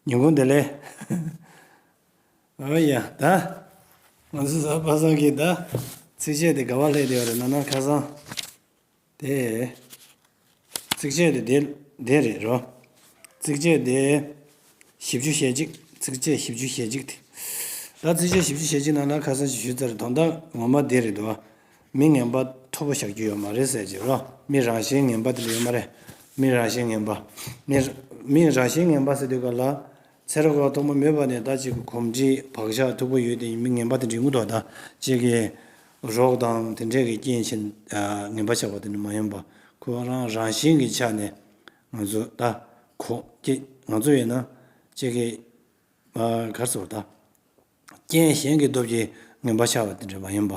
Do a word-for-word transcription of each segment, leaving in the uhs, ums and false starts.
ཉིན་གུང་བདེ་ལེགས། ཨོ་ཡ་ད། ང་ཚོ་གཟའ་པ་སངས་ཀྱི་ད། ཚིགས་བཅད་དེ་ག་བ་སླེབས་བསྡད་ཡོད་རེད་ན་ན་ཁ་སང་། དེ། ཚིགས་བཅད་དེ་དེ་དེ་རེད་རོ། ཚིགས་བཅད་དེ། བཞི་བཅུ་ཞེ་གཅིག་ཚིགས་བཅད་བཞི་བཅུ་ཞེ་གཅིག་དེ། ད་ཚིགས་བཅད་བཞི་བཅུ་ཞེ་གཅིག་ནང་ན་ཁ་སང་ཞིག་ཞུས་ཚར་དོན་དག་ངོ་མ་དེ་རེད་འདུག་མི་ངན་པ་མཐོ་པོ་བཞག་རྒྱུ་ཡོད་མ་རེད་ཟེར་གྱི་རོ། མི་རང་བཞིན་ངན་པ་དེ་འདྲ་ཡོད་མ་རེད། མི་རང་བཞིན་ངན་པ། མི་མི་རང་བཞིན་ངན་པ་ཟེར་དུས་ག་ལ། ཚེ་རབས་ཐོག་མ་མེད་པ་ནས་ད་ཅིག་གོམས་འདྲིས་བག་ཆགས་མཐུག་པོ་ཡོད་དེ་མི་ངན་པ་དེ་འདྲ་ཡོང་གི་འདུག་ད་ཅིག་གི་རོགས་དང་དེ་འདྲས་ཀྱི་རྐྱེན་བྱས་ངན་པ་ཆགས་པ་དེ་འདྲ་མ་ཡིན་པ། ཁོ་རང་རང་བཞིན་གྱི་ཆ་ནས་ང་ཚོ་ད་གོ་ཀྱི་ང་ཚོ་ཡིན་ན་ཅིག་གི་གར་སོང་ད། རྐྱེན་གཞན་གྱི་སྟོབས་ཀྱིས་ངན་པ་ཆགས་པ་དེ་འདྲ་མ་ཡིན་པ།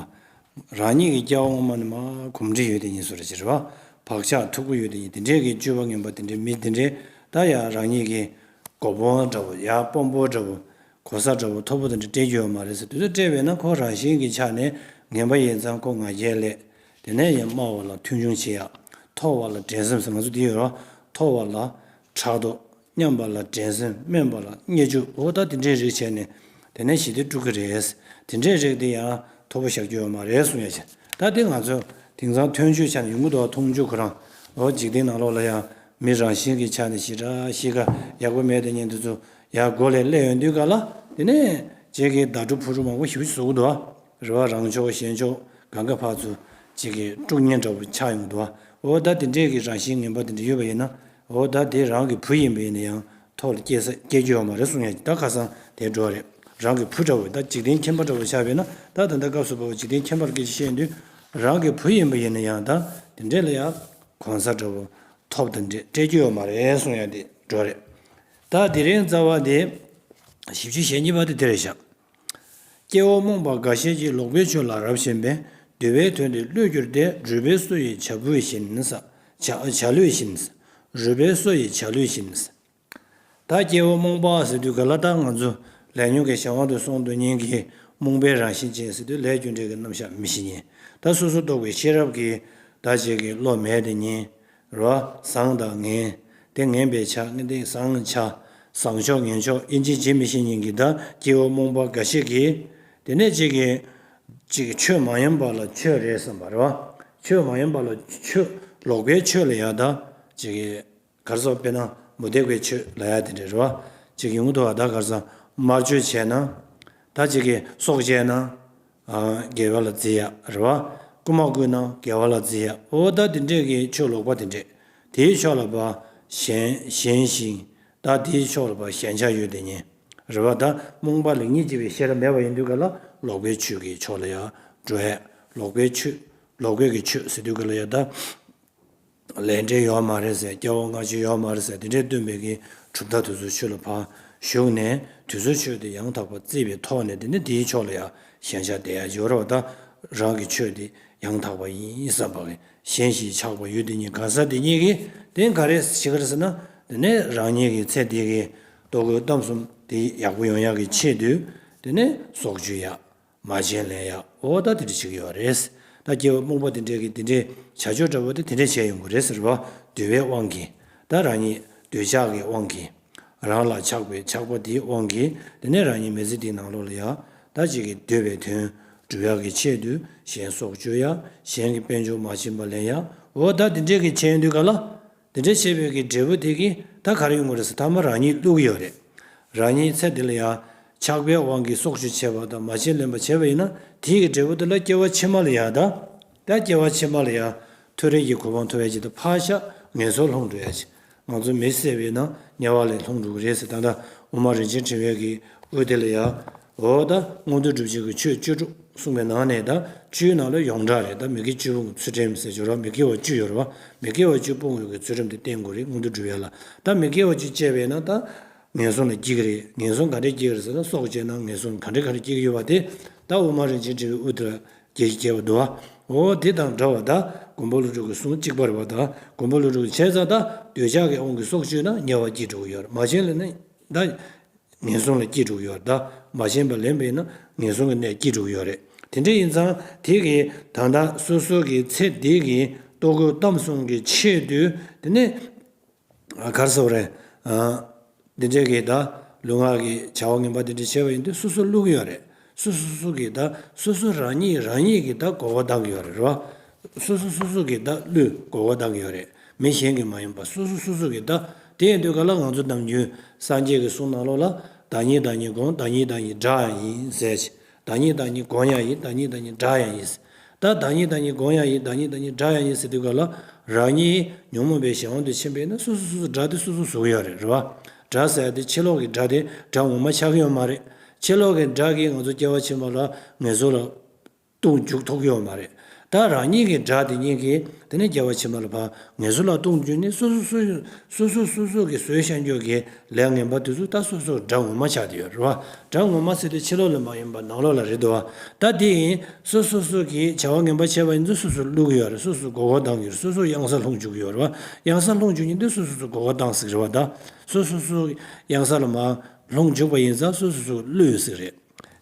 རང་ཉིད་ཀྱི་སྐྱེ་བ་སྔོན་མ་ནས་མ་གོམས་འདྲིས་ཡོད་དེ་ཉིད་སུ་རེ་ཕྱིར་བ། བག་ཆགས་མཐུག་པོ་ཡོད་དེ་ཉིད་དེ་འདྲས་ཀྱི་སྤྱོད་པ་ངན་པ་དེ་འདྲས་མི་དེ་འདྲས་ད་ཡང་རང་ཉིད་ཀྱི་མགོ་དཔོན་འདྲ་བོ་ཡང་དཔོན་པོ་འདྲ་བོ་གོ་ས་འདྲ་བོ་མཐོ་པོ་དེ་འདྲ་སྤྲད་རྒྱུ་ཡོད་མ་རེད་ཟེར་དུས་ཚོད་སྤྲད་པས་ན་ཁོ་རང་བཞིན་གྱི་ཆ་ནས་ངན་པ་ཡིན་ཙང་ཁོ་ང་རྒྱལ་ལས། དེ་ནས་ཡང་དམའ་བ་ལ་མཐོང་ཆུང་བྱེད་ཡག་མཐོ་བ་ལ་འགྲན་སེམས་ཟེར་ང་ཚོ་འདི་ཡོད་རོ། མཐོ་བ་ལ་ཕྲག་དོག་མཉམ་པ་ལ་འགྲན་སེམས་དམན་པ་ལ་བརྙས་བཅོས་འོ་ད་དེ་འདྲའི་རིགས་བྱས་ནས་དེ་ནས་ཞི་བདེ་དཀྲུག་གི་རེད། དེ་འདྲའི་རིགས་དེ་ཡང་མཐོ་པོ་བཞག་རྒྱུ་ཡོད་མ་རེད་གསུང་ཡ་བྱས། ད་དེ་ང་ཚོ་དེང་སང་ཐོན་ཆོས་ཆ་ནས་ཡོང་གི་འདུག་མཐོང་ཆོས་ཁོ་རང་འོ་འཇིག་རྟེན་ནང་ལོགས་ལ་ཡང་མི་རང་བཞིན་གྱི་ཆ་ནས་ཞེ་དྲག་གཤིས་ཀ་ཡག་པོ་མེད་དེ་ཉིན་དེ་ཚོ་ཡར་སྒོ་ལས་སླེབས་ཡོང་དུས་ག་ལ་དེ་ནས་རྗེས་ཀྱི་བརྡ་སྤྲོད་ཕུ་རུ་མང་པོ་ཞེ་པོ་ཞིག་བཟོ་གི་འདུག་རེ་བ་རང་ཕྱོགས་གཞན་ཕྱོགས་གང་ག་ཕར་ཚུར་གཅིག་གིས་དཀྲུག་ཉེན་འདྲ་བོ་ཆགས་ཡོང་འདུག་འོ་ད་དེ་འདྲས་ཀྱི་རང་བཞིན་ངན་པ་དེ་འདྲ་ཡོད་པ་ཡིན་ན་འོ་ད་དེ་རང་གི་བུ་ཡིན་པ་ཡིན་ན་ཡང་ཐོག་ལ་སྐྱེ་ས་སྐྱེ་རྒྱུ་ཡོད་མ་རེད་གསུང་ཡ་ད་ཁ་སང་དེ་འགྲོ་རེད། རང་གི་བུ་འདྲ་བོ་ད་འཇིག་རྟེན་ཁྱིམ་པ་འདྲ་བོ་ཆགས་པས་ན་ད་ད་ལྟ་སྐབས་སུ་བབ་པ་འཇིག་རྟེན་ཁྱིམ་པར་སྐད་ཆ་བཤད་དུས་རང་གི་བུ་ཡིན་པ་ཡིན་ན་ཡང་ད་དེ་འདྲས་ལ་ཡང་གོང་ས་འདྲ་བོ་ཐོབ་དང་འདྲས་སྤྲད་རྒྱུ་ཡོད་མ་རེད་གསུང་ཡ་དེ་འགྲོ་རེད། ད་དེ་རིང་རྩ་བ་དེ་བཞི་བཅུ་ཞེ་གཉིས་པ་དེ་དེ་རེད་བཞག་སྐྱེ་བོ་རྨོངས་པ་འགའ་ཤས་ཀྱིས་ལོག་པའི་ཆོས་ལ་རབ་ཞེན་པས་འདོད་པའི་དོན་དེ་བློས་བསྒྱུར་ཏེ་སྒྲུབ་པའི་སྲོལ་ཡིས་བྱ་བུད་བཞིན་བྱ་བྱ་ལུད་བཞིན། སྒྲུབ་པའི་སྲོལ་ཡིས་བྱ་ལུད་བཞིན། ད་སྐྱེ་བོ་རྨོངས་པ་ཟེར་དུས་ག་ལ་ད་ང་ཚོ་ལས་ཉོན་གྱི་གཞན་དབང་དུ་སོང་དོན་གཉིས་ཀྱི་རྨོངས་པའི་རང་བཞིན་ཅན་ཟེར་དུས་ལས་རྒྱུ་འབྲས་ཀྱི་རྣམ་གཞག་མི་ཤེས་ཉིན་ད་སོ་སོ་རྟོགས་པའི་ཤེས་རབ་ཀྱིས་ད་ཅིག་གི་བློ་མེད་དེ་ཉིན། རོ། བཟང་དང་ངན། དེ་ངན་པའི་ཆ་ངན་དེ་བཟང་ཆ། བཟང་ཕྱོགས་ངན་ཕྱོགས་ཨིན་ཇི་བྱེད་མི་ཤེས་ཉིན་གྱི་ད་སྐྱེ་བོ་རྨོངས་པ་འགའ་ཞིག་གིས། དེ་ནས་ཅིག་གིས། ཅིག་ཆོས་མ་ཡིན་པ་ལ་ཆོས་རེད་བསམ་པ་རེད་བ། ཆོས་མ་ཡིན་པ་ལ་ཆོས་ལོག་པའི་ཆོས་ལ་ཡ་ད། ཅིག་གིས། གར་སོགས་དཔེར་ན་མུ་སྟེགས་པའི་ཆོས་ལ་ཡ་དེ་འདྲ་རེད་བ། ཅིག་ཡོང་གི་འདུག་བ་ད་གར་སོགས་དམར་མཆོད་བྱས་ན། ད་ཅིག་གིས་སྲོག་བཅད་ན། དགེ་བ་ལ་བརྩི་ཡ་རེད་བ། རྐུ་མ་རྐུས་ན་དགེ་བ་ལ་བརྩི་ཡ་འོ་ད་དེ་འདྲས་ཀྱི་ཆོས་ལོག་པ་དེ་འདྲས། དེའི་ཕྱོགས་ལ་བ་ཞེན་ཞེན་ཞིང་ད་དེའི་ཕྱོགས་ལ་བ་ཞེན་ཆགས་ཡོད་དེ་ཉིན། རེད་བ་ད་རྨོངས་པ་ལས་ཉིད་སྐྱེ་བའི་ཤེས་རབ་མེད་པ་ཡིན་དུས་ག་ལ་ལོག་པའི་ཆོས་ཀྱི་ཕྱོགས་ལ་ཡ་འགྲོ་ཡ། ལོག་པའི་ཆོས་ལོག་པའི་གི་ཆོས་ཟེར་དུས་ག་ལ་ཡ་ད། ལས་འབྲས་ཡོད་མ་རེད་ཟེར་སྐྱེ་བ་སྔ་ཕྱི་ཡོད་མ་རེད་ཟེར་དེ་འདྲས་སྟོན་པའི་གི་གྲུབ་མཐའ་དེ་ཚོ་ཆོས་ལ་ཕར་ཞུགས་ནས་དེ་ཚོའི་ཆོས་དེ་ཡང་དག་པར་བརྩིས་པའི་ཐོག་ནས་དེ་ནི་དེའི་ཕྱོགས་ལ་ཡང་ཞེན་ཆགས་དེ་ཡང་ཡོད་རེད་བ། ད་རང་གི་ཆོས་དེ་ཡང་དག་པ་ཡིན་བསམ་པ་གི་ཞེན་ཞིང་ཆགས་པ་ཡོད་དེ་ཉིད་གང་ཟག་དེ་ཉིད་ཀྱིས་དེ་ག་རེ་བྱེད་ཀྱི་རེད་ཟེར་ན་དེ་ནས་རང་ཉིད་ཀྱི་ཚེ་འདི་གི་ལྟོ་གོས་གཏམ་གསུམ་དེ་ཡག་པོ་ཡོང་ཡག་གི་ཆེད་དུ་དེ་ནས་སྲོག་གཅོད་ཡག་མ་བྱན་ལེན་ཡག་འོ་ད་དེ་འདྲ་བྱེད་ཀྱི་ཡོད་རེད། ད་སྐྱེ་བ་རྨོངས་པ་དེ་འདྲས་ཀྱིས་དེ་འདྲའི་བྱ་སྤྱོད་འདྲ་བོ་དེ་དེ་འདྲས་བྱས་ཡོང་གི་རེད་ཟེར་བ། འདོད་པའི་དབང་གིས་ད་རང་ཉིད་འདོད་ཆགས་ཀྱི་དབང་གིས་རང་ལ་ཆགས་པའི་ཆགས་པ་དེའི་དབང་གིས་དེ་ནས་རང་ཉིད་མི་ཚེ་འདིའི་ནང་ལོགས་ལ་ཡ་ད་ཅིག་གི་འདོད་པའི་དོན་སྒྲུབ་ཡག་གི་ཆེད་དུ་གཞན་སྲོག་གཅོད་ཡག་གཞན་གྱི་དཔལ་འབྱོར་མ་བྱིན་པ་ལེན་ཡག་འོ་ད་དེ་འདྲས་ཀྱི་བྱས་ཡོང་དུས་ག་ལ། དེ་འདྲ་བྱས་པའི་གི་འབྲས་བུ་དེ་གིས་ད་ག་རེ་ཡོང་གི་རེད་ཟེར་མཐའ་མ་རང་ཉིད་བསླུ་གི་ཡོད་རེད། རང་ཉིད་ཚེ་འདི་ལ་ཡང་ཆགས་པའི་དབང་གིས་སྲོག་གཅོད་བྱས་པ་དང་མ་བྱིན་ལེན་པ་བྱས་པ་ཡིན་ན་དེའི་གི་འབྲས་བུ་དེ་ལ་སྐྱེ་བ་ཕྱི་མ་ལ་ཡང་ད། ད་སྐྱེ་བ་ཕྱི་མ་ལ་ཡང་མཐོ་རིས་ཀྱི་གོ་འཕང་ཐོབ་ཡ་ཅིག་དང་ཕར་ཞོག་ངན་སོང་ལ་ལྷུང་འགྲོ་ཡ་ཅིག་ང་ཚོ་མི་བསད་པས་ན་དམྱལ་བ་ལ་ལྷུང་འགྲོ་གི་རེད་ཟེར། ད་ལྟ་དབུ་མ་རིན་ཆེན་ཕྲེང་བའི་གི་དབུ་དེ་ལ་ཡང་འོ་ད་མངོན་མཐོ་སྒྲུབ་བྱེད་ཀྱི་ཆོས་བཅུ་དྲུག་གསུངས་པའི་ནང་ནས་ད་བཅུའི་ནང་ལ་ཡོངས་གྲགས་རེད། ད་མི་དགེ་བཅུ་སྤོང་གི་ཚུལ་ཁྲིམས་ཟེར་ཆོག་ར། མི་དགེ་བ་བཅུ་ཡོད་རེད་བ། མི་དགེ་བ་བཅུ་སྤོང་བའི་གི་ཚུལ་ཁྲིམས་དེ་བསྟེན་དགོས་རེད་མངོན་མཐོ་སྒྲུབ་ཡ་ལ། ད་མི་དགེ་བ་བཅུ་སྤྱད་པས་ན་ད་ངན་སོང་ལ་སྐྱེ་གི་རེད། ངན་སོང་ག་འདྲས་སྐྱེ་གི་རེད་ཟེར་ན་སྲོག་བཅད་ན་ངན་སོང་ག་འདྲས་ག་འདྲས་སྐྱེ་གི་ཡོད་པ་དེ་ད་དབུ་མ་རིན་ཆེན་ཕྲེང་བའི་དབུ་དེ་ལ་རྒྱས་ཤིང་རྒྱས་པ་འདུག་བ། འོ་དེ་དང་འདྲ་བ་ད་མགོན་པོ་ཀླུ་སྒྲུབ་ཀྱི་གསུང་གཅིག་པ་རེད་བ། ད་མགོན་པོ་ཀླུ་སྒྲུབ་ཀྱིས་བྱས་ཙང་ད་འདོད་ཆགས་ཀྱི་དབང་གིས་སྲོག་གཅོད་ན་དམྱལ་བ་སྐྱེ་འགྲོ་གི་ཡོད་རེད། མ་བྱིན་ལེན་ན་ད། ངན་སོང་ལ་སྐྱེ་འགྲོ་གི་ཡོད་རེད། ད་མ་བྱིན་པ་ལེན་པས་ན་ངན་སོང་གི་གནས་སྐྱེ་འགྲོ་གི་ཡོད་རེད། དེ་འདྲ་ཡིན་ཙང་དེ་གི་ད་ལྟ་སོ་སོ་གི་ཚེ་འདི་གི་ལྟོ་གོས་གཏམ་གསུམ་གི་ཆེད་དུ་དེ་ནས་ག་རེ་ཟེར་བ་རེད། འདི་འདྲ་གི་ད་ ལུས་ངག་གི་བྱ་བ་ངན་པ་དེ་འདྲ་བྱས་པ་ཡིན་དུས་སོ་སོ་བསླུ་གི་ཡོད་རེད། སོ་སོ་སོ་སོ་གིས་ད་སོ་སོ་རང་ཉིད་རང་ཉིད་ཀྱིས་ད་མགོ་སྐོར་བཏང་གི་ཡོད་རེད། རེད་བ། སོ་སོ་སོ་སོ་གིས་ད་བསླུས་མགོ་སྐོར་བཏང་གི་ཡོད་རེད། མི་གཞན་གྱིས་མ་ཡིན་པ་སོ་སོ་སོ་སོ་གིས་ད། དེ་ཡིན་དུས་ག་ལ་ང་ཚོ་ནམ་རྒྱུན་སངས་རྒྱས་ཀྱི་གསུང་ནང་ལོགས་ལ་བདག་ཉིད་བདག་ཉིད་སྒོམ། བདག་ཉིད་བདག་ཉིད་དགྲ་ཡང་ཡིན་ཟེར་ཞིང་། བདག་ཉིད་བདག་ཉིད་སྒོམ་ཡང་ཡིན། བདག་ཉིད་བདག་ཉིད་དགྲ་ཡང་ཡིན། ད་བདག་ཉིད་བདག་ཉིད་སྒོམ་ཡང་ཡིན། བདག་ཉིད་བདག་ཉིད་དགྲ་ཡང་ཡིན་ཟེར་དུས་ག་ལ། རང་ཉིད་ཉོན་མོངས་པའི་གཞན་དབང་དུ་ཕྱིན་པས་ན་སོ་སོ་སོ་སོ་དགྲ་དེ་སོ་སོ་བཟོ་གི་ཡོད་རེད། རེད་བ། དགྲ་ཟེར་ཡ་དེ་ཕྱི་ལོགས་ཀྱི་དགྲ་དེ་དགྲ་ངོ་མ་ཆགས་ཀྱི་ཡོད་མ་རེད། ཕྱི་ལོགས་ཀྱི་དགྲ་གིས་ང་ཚོ་སྐྱེ་བ་ཕྱི་མ་ལ་ངན་སོང་ལ་ལྟུང་འཇུག་ཐུབ་ཀྱི་ཡོད་མ་རེད། ད་རང་ཉིད་ཀྱི་དགྲ་དེ་ཉིད་ཀྱིས་དེ་ནས་སྐྱེ་བ་ཕྱི་མ་ལ་ཕར་ངན་སོང་ལ་ལྟུང་འཇུག་ནི་སོ་སོ་སོ་སོ་སོ་སོ་སོ་གི་བཟོས་བཞག་རྒྱུ་གི་ལས་ངན་པ་དེ་ཚོ་ད་སོ་སོར་དགྲ་ངོ་མ་ཆགས་བསྡད་ཡོད་རེད་བ། དགྲ་ངོ་མ་ཟེར་དུས་ཕྱི་ལོགས་ལ་མ་ཡིན་པ་ནང་ལོགས་ལ་རེད་འདུག་བ། ད་དེ་ཡིན་སོ་སོ་སོ་གིས་བྱ་བ་ངན་པ་བྱས་པ་ཡིན་ཚེ་སོ་སོར་བསླུ་གི་ཡོད་རེད། སོ་སོར་མགོ་སྐོར་བཏང་གི་ཡོད་རེད། སོ་སོ་གཡང་སར་ལྷུང་འཇུག་གི་ཡོད་རེད་བ། གཡང་སར་ལྷུང་འཇུག་མཁན་དེ་སོ་སོ་སོ་མགོ་སྐོར་བཏང་ཟེར་གི་རེད་བ། ད་སོ་སོ་སོ་གཡང་ས་ལ་མར་ལྷུང་འཇུག་པ་ཡིན་ཙང་སོ་སོ་སོ་བསླུས་ཟེར་རེད།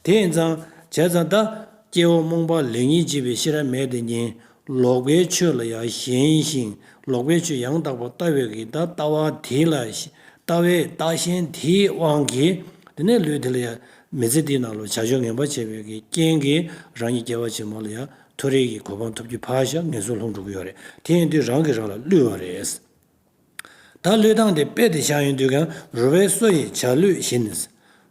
དེ་ཡིན་ཙང་། བྱས་ཙང་ད། སྐྱེ་བོ་རྨོངས་པ་ལེགས་ཉེས་འབྱེད་པའི་ཤེས་རབ་མེད་དེ་ཉིད། ལོག་པའི་ཆོས་ལ་ཡང་ཞེན་ཞིང་། ལོག་པའི་ཆོས་ཡང་དག་པར་ལྟ་བའི་གི་ད་ལྟ་བ་དེ་ལ་ཞེ། ལྟ་བའི་བརྟགས་ཞེན་དེའི་དབང་གིས། དེ་ནས་ལུས་དེ་ལ་ཡང་མི་ཚེ་འདིའི་ནང་ལ་བྱ་སྤྱོད་ངན་པ་བྱས་པའི་གི་རྐྱེན་གྱིས་རང་ཉིད་སྐྱེ་བ་ཕྱི་མ་ལ་ཡང་མཐོ་རིས་ཀྱི་གོ་འཕང་ཐོབ་རྒྱུ་ཕར་བཞག་ངན་སོང་ལྷུང་འགྲོ་གི་ཡོད་རེད། དེ་ཡིན་དུས་རང་གིས་རང་ལ་བསླུས་པ་རེད། ད་བསླུས་སྟངས་དེ་དཔེ་དེ་བཞག་ཡོང་དུས་ཀྱང་རུས་པའི་སོ་ཡི་བྱ་ལུས་བཞིན།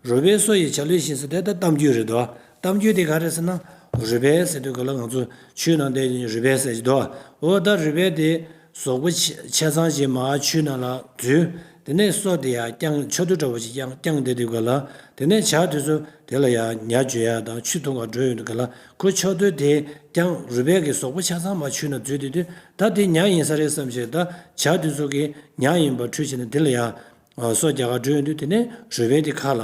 རུས་པའི་སོ་ཡི་བྱ་ལུས་བཞིན་ཟེར་དེ་ད་གཏམ་རྒྱུད་རེད་དོ། གཏམ་རྒྱུད་དེ་ག་རེ་ཟེར་ན། རུས་པའི་ཟེར་དུས་ག་ལ་ང་ཚོ་ཆུའི་ནང་བསྡད་ཡིན་རུས་པའི་ཟེར་གྱི་འདུག་འོ་ད་རུས་པའི་དེ་གཟུགས་པོ་ཆ་ཆ་ཚང་ཞིག་མར་ཆུའི་ནང་ལ་འཛུལ། དེ་ནས་སོ་དེ་ཡར་བརྐྱངས་ཆུ་ཐིགས་འདྲ་བོ་ཞིག་བརྐྱངས་བརྐྱངས་བསྡད་དུས་ག་ལ། དེ་ནས་བྱ་དེ་ཚོ་དེ་ལ་ཡར་ཉ་འཇུ་ཡ་དང་ཆུ་འཐུང་ག་འགྲོ་ཡོང་དུས་ག་ལ་ཁོ་ཆུ་ཐིགས་དེ་བརྐྱངས་རུས་པའི་གི་གཟུགས་པོ་ཆ་ཚང་མར་ཆུའི་ནང་འཛུལ་བསྡད་དུས། ད་དེ་ཉ་ཡིན་ས་རེད་བསམ་བྱས་ད་བྱ་དེ་ཚོ་གིས་ཉ་ཡིན་པ་འཁྲུལ་བྱས་ནས་དེ་ལ་ཡང་སོ་རྒྱག་ག་འགྲོ་ཡོང་དུས་དེ་ནས་རུས་པའི་དེ་ཁ་ལ་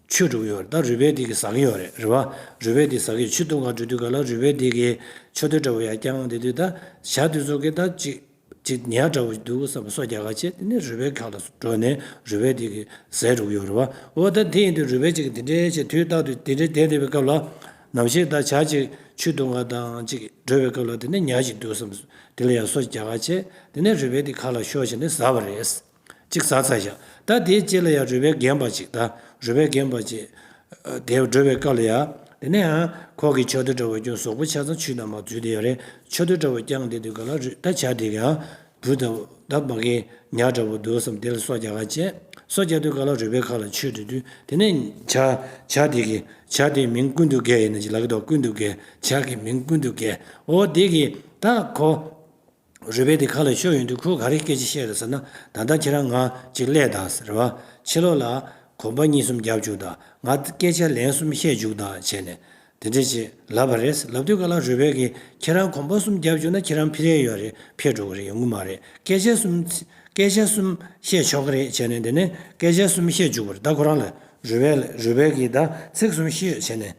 ཆུ་འགྲོ་གི་ཡོད་རེད། ད་རུས་པའི་དེ་གིས་ཟ་གི་ཡོད་རེད། རེད་བ། རུས་པའི་དེ་ཟ་གི་ཆུ་འཐུང་ག་འགྲོ་དུས་ག་ལ་རུས་པའི་དེ་གིས་ཆུ་ཐིགས་འདྲ་བོ་ཡར་བརྐྱངས་བསྡད་དུས་ད་བྱ་དེ་ཚོ་གིས་ད་ཅིག་ཅིག་ཉ་འདྲ་བོ་འདུག་བསམ་པ་སོ་རྒྱག་ག་བྱས་དེ་ནས་རུས་པའི་ཁ་ལ་འགྲོ་ནས་རུས་པའི་དེ་གིས་ཟས་འགྲོ་གི་ཡོད་རེད་བ། འོ་ད་དེ་ཡིན་དུས་རུས་པའི་ཅིག་དེ་འདྲའི་བྱས་དུས་རྟག་ཏུ་དེ་འདྲའི་བསྡད་བསྡད་པའི་སྐབས་ལ་ནམ་ཞིག་ད་བྱ་ཅིག་ཆུ་འཐུང་ག་དང་ཅིག་འགྲོ་བའི་སྐབས་ལ་དེ་ནས་ཉ་ཅིག་འདུག་བསམ་དེ་ལ་ཡང་སོ་རྒྱག་ག་བྱས་དེ་ནས་རུས་པའི་དེ་ཁ་ལ་ཤོར་བྱས་ནས་ཟ་བ་རེད། གཅིག་ཟ་ཚར་བཞག་ད་དེའི་རྗེས་ལ་ཡང་རུས་པའི་རྒན་པ་ཅིག་ད་རུས་པའི་རྒན་པ་ཅིག་དེ་འགྲོ་བའི་སྐབས་ལ་ཡང་དེ་ནས་ཡང་ཁོ་གི་ཆུ་ཐིགས་འདྲ་བོ་ཀྱང་གཟུགས་པོ་ཆ་ཚང་ཆུའི་ནང་མར་འཛུལ་བསྡད་ཡོད་རེད། ཆུ་ཐིགས་འདྲ་བོ་བརྐྱངས་བསྡད་དུས་ག་ལ་རུས་ད་བྱ་དེ་གི་ཡང་བུ་དང་ད་མ་གི་ཉ་འདྲ་བོ་འདུག་བསམ་དེ་ལ་སོ་རྒྱག་ག་བྱས་སོ་རྒྱག་དུས་ག་ལ་རུས་པའི་ཁ་ལ་ཆུ་འགྲོ་དུས་དེ་ནས་བྱ་བྱ་དེ་གི་བྱ་དེའི་མིང་ཀུན་ཏུ་རྒྱལ་ཡིན་ན་ཅིག་ལབ་ཀྱི་འདུག་ཀུན་ཏུ་རྒྱལ་བྱ་གི་མིང་ཀུན་ཏུ་རྒྱལ་འོ་དེ་གི་ད་ཁོ། རུས་པའི་དེ་ཁ་ལ་ཤོར་ཡོང་དུས་ཁོས་ག་རེ་སྐད་ཆ་བཤད་རེད་ཟེར་ན། ད་ལྟ་ཁྱེད་རང་ང་ཅིག་སླེབས་དང་ཟེར་བ། ཕྱི་ལོགས་ལ་གོམ་པ་གཉིས་གསུམ་རྒྱབ་བཅུག་དང་ང་སྐད་ཆ་ལན་གསུམ་བཤད་བཅུག་དང་བྱས་ནས་དེ་འདྲ་ཅིག་ལབ་པ་རེད། ལབ་དུས་ག་ལ་རུས་པའི་གིས་ཁྱེད་རང་གོམ་པ་གསུམ་རྒྱབ་བཅུག་ན་ཁྱེད་རང་ཕེབས་ཡས་ཡོད་རེད། ཕེབས་འགྲོ་གི་རེད། ཡོང་གི་མ་རེད། སྐད་ཆ་གསུམ་སྐད་ཆ་གསུམ་བཤད་ཆོག་གི་རེད་བྱས་ནས་དེ་ནས་སྐད་ཆ་གསུམ་བཤད་བཅུག་པ་རེད། ད་ཁོ་རང་ལ་རུས་པའི་རུས་པའི་གིས་ད་ཚིག་གསུམ་ཤོད་བྱས་ནས།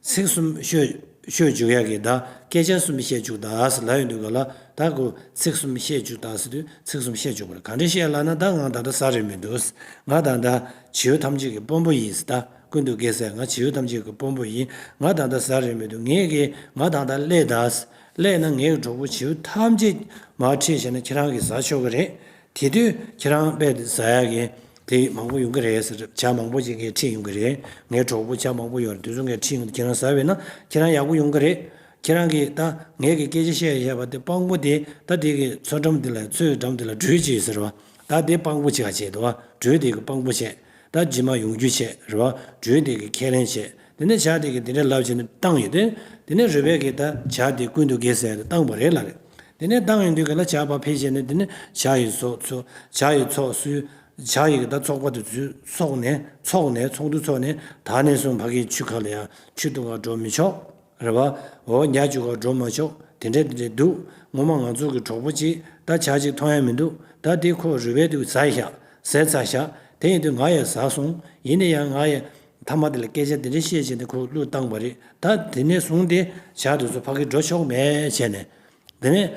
ཚིག་གསུམ་ཤོད་ཤོད་བཅུག་ཡག་གི་ད་སྐད་ཆ་གསུམ་བཤད་བཅུག་དང་ཟེར་ལབ་ཡོང་དུས་ག་ལ་ད་ཁོ་ཚིག་གསུམ་བཤད་བཅུག་དང་ཟེར་དུས་ཚིག་གསུམ་བཤད་བཅུག་པ་རེད། ག་འདྲ་བཤད་ལབ་ན་ད་ང་ད་ལྟ་ཟ་རེ་མི་འདུག་ང་ད་ལྟ་བྱིའུ་ཐམས་ཅད་ཀྱི་དཔོན་པོ་ཡིན་ཟེར། ད་ཀུན་ཏུ་རྒྱལ་ཟེར་ང་བྱིའུ་ཐམས་ཅད་ཀྱི་དཔོན་པོ་ཡིན། ང་ད་ལྟ་ཟ་རེ་མི་འདུག་ངས་ཀྱི་ང་ད་ལྟ་སླེབས་དང་ཟེར། སླེབས་ན་ངའི་གྲོགས་པོ་བྱིའུ་ཐམས་ཅད་མར་ཁྲིད་བྱས་ན་ཁྱེད་རང་གིས་ཟ་ཆོག་གི་རེད། དེ་དུས་ཁྱེད་རང་དཔེ་ཟ་ཡག་གི་དེ་མང་པོ་ཡོང་གི་རེད་ཟེར། བྱ་མང་པོ་ཅིག་ངས་ཁྲིད་ཡོང་གི་རེད། ངའི་གྲོགས་པོ་བྱ་མང་པོ་ཡོད་རེད། དེ་ཚོ་ངས་ཁྲིད་ཡོང་དུས་ཁྱེད་རང་ཟ་བས་ན་ཁྱེད་རང་ཡག་པོ་ཡོང་གི་རེད། ཁྱེད་རང་གིས་ད་ངས་ཀྱི་སྐད་ཆ་བཤད་བཤད་པ་དེ་དཔང་པོ་དེ་ད་དེ་གི་མཚོ་འགྲམ་དེ་ལ་མཚོའི་འགྲམ་དེ་ལ་སྦྲུལ་ཅིག་ཡོད་ཟེར་བ། ད་དེ་དཔང་པོ་ཅིག་ག་བྱས་འདུག་བ། སྦྲུལ་དེ་གི་དཔང་པོ་བྱས། ད་རྗེས་མ་ཡོང་རྒྱུ་བྱས་རེད་བ། སྦྲུལ་དེ་གི་ཁས་ལེན་བྱས། དེ་ནས་བྱ་དེ་གིས་དེ་འདྲ་ལབ་བྱས་ནས་བཏང་ཡོད་དེ། དེ་ནས་རུས་པའི་གིས་ད་བྱ་དེ་ཀུན་ཏུ་རྒྱལ་ཟེར་ཏེ་བཏང་པ་རེད་ལ་རེད། དེ་ནས་བཏང་ཡོང་དུས་ག་ལ་བྱ་ཕར་ཕེབས་བྱས་ནས་དེ་ནས་བྱ་ཡི་ཚོགས་ཚོ་བྱ་ཡི་ཚོགས་སུ་བྱ་ཡི་གི་ད་ཚོགས་པ་དེ་ཚོས་ཚོགས་ནས་ཚོགས་ནས་ཚོགས་འདུ་ཚོགས་ནས་ད་ནས་བཟུང་ཕ་གིའི་ཆུ་ཁ་ལ་ཡང་ཆུ་བཏུང་ག་འགྲོ་མི་ཆོག་རེད་བ། འོ་ཉ་རྒྱུག་ག་འགྲོ་མ་ཆོག་དེ་འདྲ་དེ་འདྲ་འདུག་ངོ་མ་ང་ཚོ་གི་གྲོགས་པོ་གཅིག་ད་བྱ་གཅིག་མཐོང་ཡ་མི་འདུག་ད་དེ་ཁོ་རུས་པའི་དུས་ཟ་ཤག་ཟས་ཚར་ཤག་དེ་ཡིན་དུས་ང་ཡང་ཟ་སོང་། ཡིན་ན་ཡང་ང་ཡང་མཐའ་མ་དེ་ལ་སྐད་ཆ་དེ་འདྲ་བཤད་བྱས་ནས་ཁོ་བློས་བཏང་པ་རེད། ད་དེ་ནས་བཟུང་སྟེ་བྱ་དེ་ཚོ་ཕ་གི་འགྲོ་ཆོག་མེད་བྱས་ནས། དེ་ནས་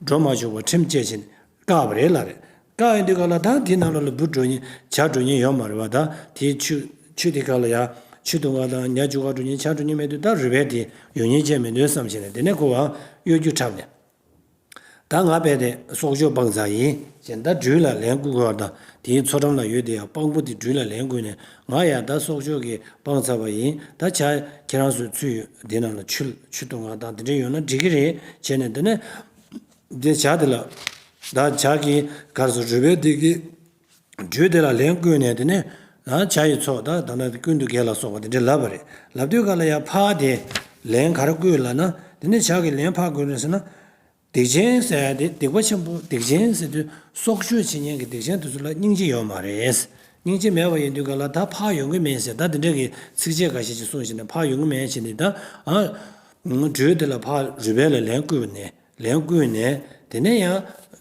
འགྲོ་མ་ཆོག་པར་ཁྲིམས་བཅད་བྱས་ནས་བཀག་པ་རེད་ལ་རེད། བཀག་ཡོང་དུས་ག་ལ་ད་དེའི་ནང་ལོགས་ལ་འབུ་འགྲོ་མཁན་བྱ་འགྲོ་མཁན་ཡོད་མ་རེད་བ། ད་དེའི་ཆུ་ཆུ་དེ་ག་ལ་ཡ་ཆུ་དུང་ག་དང་ཉ་རྒྱུག་ག་འགྲོ་མཁན་བྱ་འགྲོ་མཁན་མེད་དུས་ད་རུས་པའི་དེ་ཡོང་མཁན་ཅན་མི་འདུག་བསམ་བྱས་ནས་དེ་ནས་ཁོ་བ་གཡོ་སྒྱུ་འཁྲབ་ནས། ད་ང་རྦད་དེ་སྲོག་ཆགས་སྤངས་ཚར་ཡིན། ཅེས་ད་སྦྲུལ་ལ་ལན་བསྐུར་དགོས་པ་དང་དེའི་མཚོ་འགྲམ་ལ་ཡོད་དེ་ཡང་སྤང་པོ་དེ་སྦྲུལ་ལ་ལན་བསྐུར་ནས་ང་ཡང་ད་སྲོག་ཆགས་ཀྱི་སྤངས་ཚར་བ་ཡིན། ད་བྱ་ཁྱེད་རང་ཚོའི་ཚུལ་ཡོད་འདི་ནང་ལ་ཆུ་ཆུ་བཏུང་བ་དང་དེ་འདྲ་ཡོད་ན་འགྲིག་གི་རེད་བྱས་ནས་འདི་ནས་འདི་བྱ་དེ་ལ་ད་བྱ་གི་གར་སོ་རུས་སྦལ་དེ་གི་སྦྲུལ་དེ་ལ་ལན་བསྐུར་ནས་དེ་ནས་ད་བྱ་ཡི་ཚོགས་ད་ད་ལྟ་ཀུན་ཏུ་རྒྱལ་ལ་སོགས་པ་དེ་འདྲས་ལབ་པ་རེད། ལབ་དུས་ག་ལ་ཡང་ཕར་དེ་ལན་ག་རེ་བསྐུར་ལབ་ན་དེ་ནས་བྱ་གི་ལན་ཕར་བསྐུར་ནས་ཟེར་ན། སྡིག་ཅན་ཟེར་ཡ་དེ་སྡིག་པ་ཆེན་པོ་སྡིག་ཅན་ཟེར་དུས་སྲོག་གཅོད་བྱེད་མཁན་གྱི་སྡིག་ཅན་དེ་ཚོ་ལ་སྙིང་རྗེ་ཡོད་མ་རེད། སྙིང་རྗེ་མེད་པ་ཡིན་དུས་ག་ལ་ད་ཕར་ཡོང་གི་མེད་ཟེར་ད་དེ་འདྲ་གི་ཚིགས་བཅད་འགའ་ཤས་ཅིག་གསུངས་བྱས་ནས་ཕར་ཡོང་གི་མེད་བྱས་ནས་ད་ཨ་སྦྲུལ་དེ་ལ་ཕར་རུས་སྦལ་ལ་ལན་བསྐུར་བ་ནས་ལན་བསྐུར་ནས་དེ་ནས་ཡང་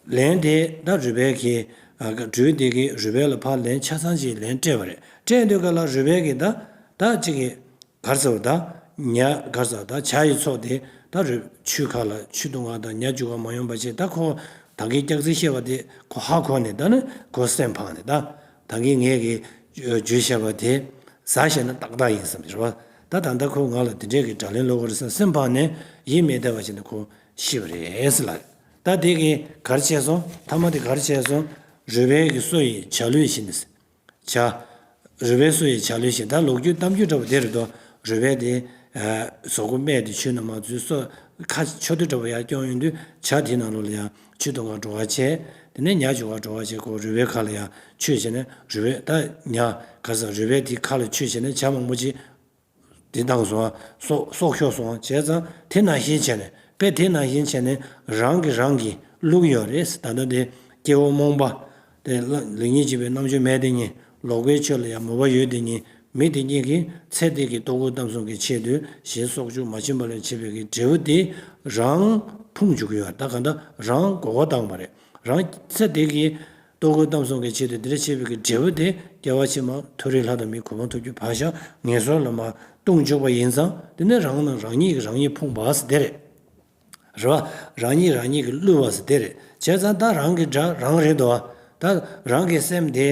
ལན་དེ་ད་རུས་སྦལ་གྱི་ཨ་སྦྲུལ་དེ་གི་རུས་སྦལ་ལ་ཕར་ལན་ཆ་ཚང་ཅིག་ལན་སྤྲད་པ་རེད། སྤྲད་དུས་ག་ལ་རུས་སྦལ་གྱིས་ད་ད་ཅིག་གི་གར་ཟེར་བ་ད། ཉ་གར་ཟེར་བ་ད་བྱ་ཡི་ཚོགས་དེ་ད་རུས་ཆུ་ཁ་ལ་ཆུ་བཏུང་བ་དང་ཉ་རྒྱུག་པ་མ་ཡོང་བ་བྱས་ད་ཁོ་ད་གིན་སྐྱག་རྫུན་བཤད་པ་དེ་ཁོ་ཧ་གོ་ནས་ད་ནི་ཁོ་སེམས་ཕངས་ནས་ད་ད་གིན་ངས་གི་རྒྱུས་བཤད་པ་དེ་ཟ་བཤད་ན་ཏག་ཏག་ཡིན་བསམ་རེད་བ། ད་ད་ལྟ་ཁོ་ང་ལ་དེ་འདྲས་ཀྱི་དགྲ་ལན་སློག་གི་རེད་བསམ་སེམས་ཕངས་ནས་ཡིད་མི་བདེ་བ་བྱས་ནས་ཁོ་ཤི་བ་རེད་ཟེར་ལ། ད་དེ་གིན་གར་བྱས་སོང་ཐ་མ་དེ་གར་བྱས་སོང་རུས་སྦལ་གྱི་སོ་ཡི་བྱ་ལུས་བཞིན་ནས། བྱ། རུས་སྦལ་སོ་ཡི་བྱ་ལུས་བཞིན་ད་ལོ་རྒྱུས་གཏམ་རྒྱུད་འདྲ་བོ་དེ་རེད་དོ། རུས་སྦལ་དེ། གཟུགས་པོ་རྨས་ཏེ་ཆུ་ནང་མ་འཛུལ་སོ། ཁ་ཆོ་འདུ་འདྲ་བོ་ཡར་སྐྱོང་ཡོང་དུས་བྱ་དེ་ནང་ལོགས་ལ་ཡང་ཆུ་འཐུང་གར་འགྲོ་བ་བྱས། དེ་ནས་ཉ་རྒྱུག་གར་འགྲོ་བ་བྱས་ཁོ་རུས་སྦལ་ཁ་ལ་ཡང་ཆུ་བྱས་ནས་རུས་སྦལ་ད་ཉ་ག་ས་རུས་སྦལ་དེ་ཁ་ལ་ཆུ་བྱས་ནས་བྱ་མང་པོ་ཅིག་དེ་བཏང་སོང་། སྲོག་སྲོག་ཤོར་སོང་བྱས་ཙང་དེ་ནང་བཞིན་བྱས་ནས་དཔེ་དེ་ནང་བཞིན་བྱས་ནས་རང་གིས་རང་གིས་བསླུ་གི་ཡོད་རེད། ད་ལྟ་དེ་སྐྱེ་བོ་རྨོངས་པ་དེ་ལ་ལེགས་ཉེས་འབྱེད་པའི་རྣམ་དཔྱོད་མེད་དེ་གཉིས་ལོག་པའི་ཆོས་ལ་ཡང་མོས་པ་ཡོད་དེ་གཉིས་མི་དེ་གཉིས་ཀྱིས་ཚེ་འདི་གི་ལྟོ་གོས་གཏམ་གསུམ་གྱི་ཆེད་དུ་གཞན་སྲོག་གཅོད་མ་བྱིན་པ་ལ་བྱེད་པའི་གི་འབྲས་བུ་དེ་རང་ཕུང་འཇུག་གི་ཡོད་རེད། ད་ག་འདྲ་རང་མགོ་སྐོར་བཏང་བ་རེད། རང་ཚེ་འདི་གི་ལྟོ་གོས་གཏམ་གསུམ་གྱི་ཆེད་དུ་འདི་འདྲ་བྱས་པའི་གི་འབྲས་བུ་དེ་སྐྱེ་བ་ཕྱི་མ་མཐོ་རིས་ལྷ་དང་མིའི་གོ་འཕང་ཐོབ་རྒྱུ་བག་ཆགས་ངན་སོང་ལ་མར་ལྟུང་འཇུག་པ་ཡིན་ཙང་དེ་ནི་རང་ནང་རང་ཉིད་ཀྱིས་རང་ཉིད་ཕུང་བ་ཟེར་དེ་རེད། རེད་བ། རང་ཉིད་རང་ཉིད་ཀྱིས་བསླུ་བ་ཟེར་དེ་རེད། བྱས་ཙང་ད་རང་གི་དགྲ་རང་རེད་དོ། ད་རང་གི་སེམས་དེ་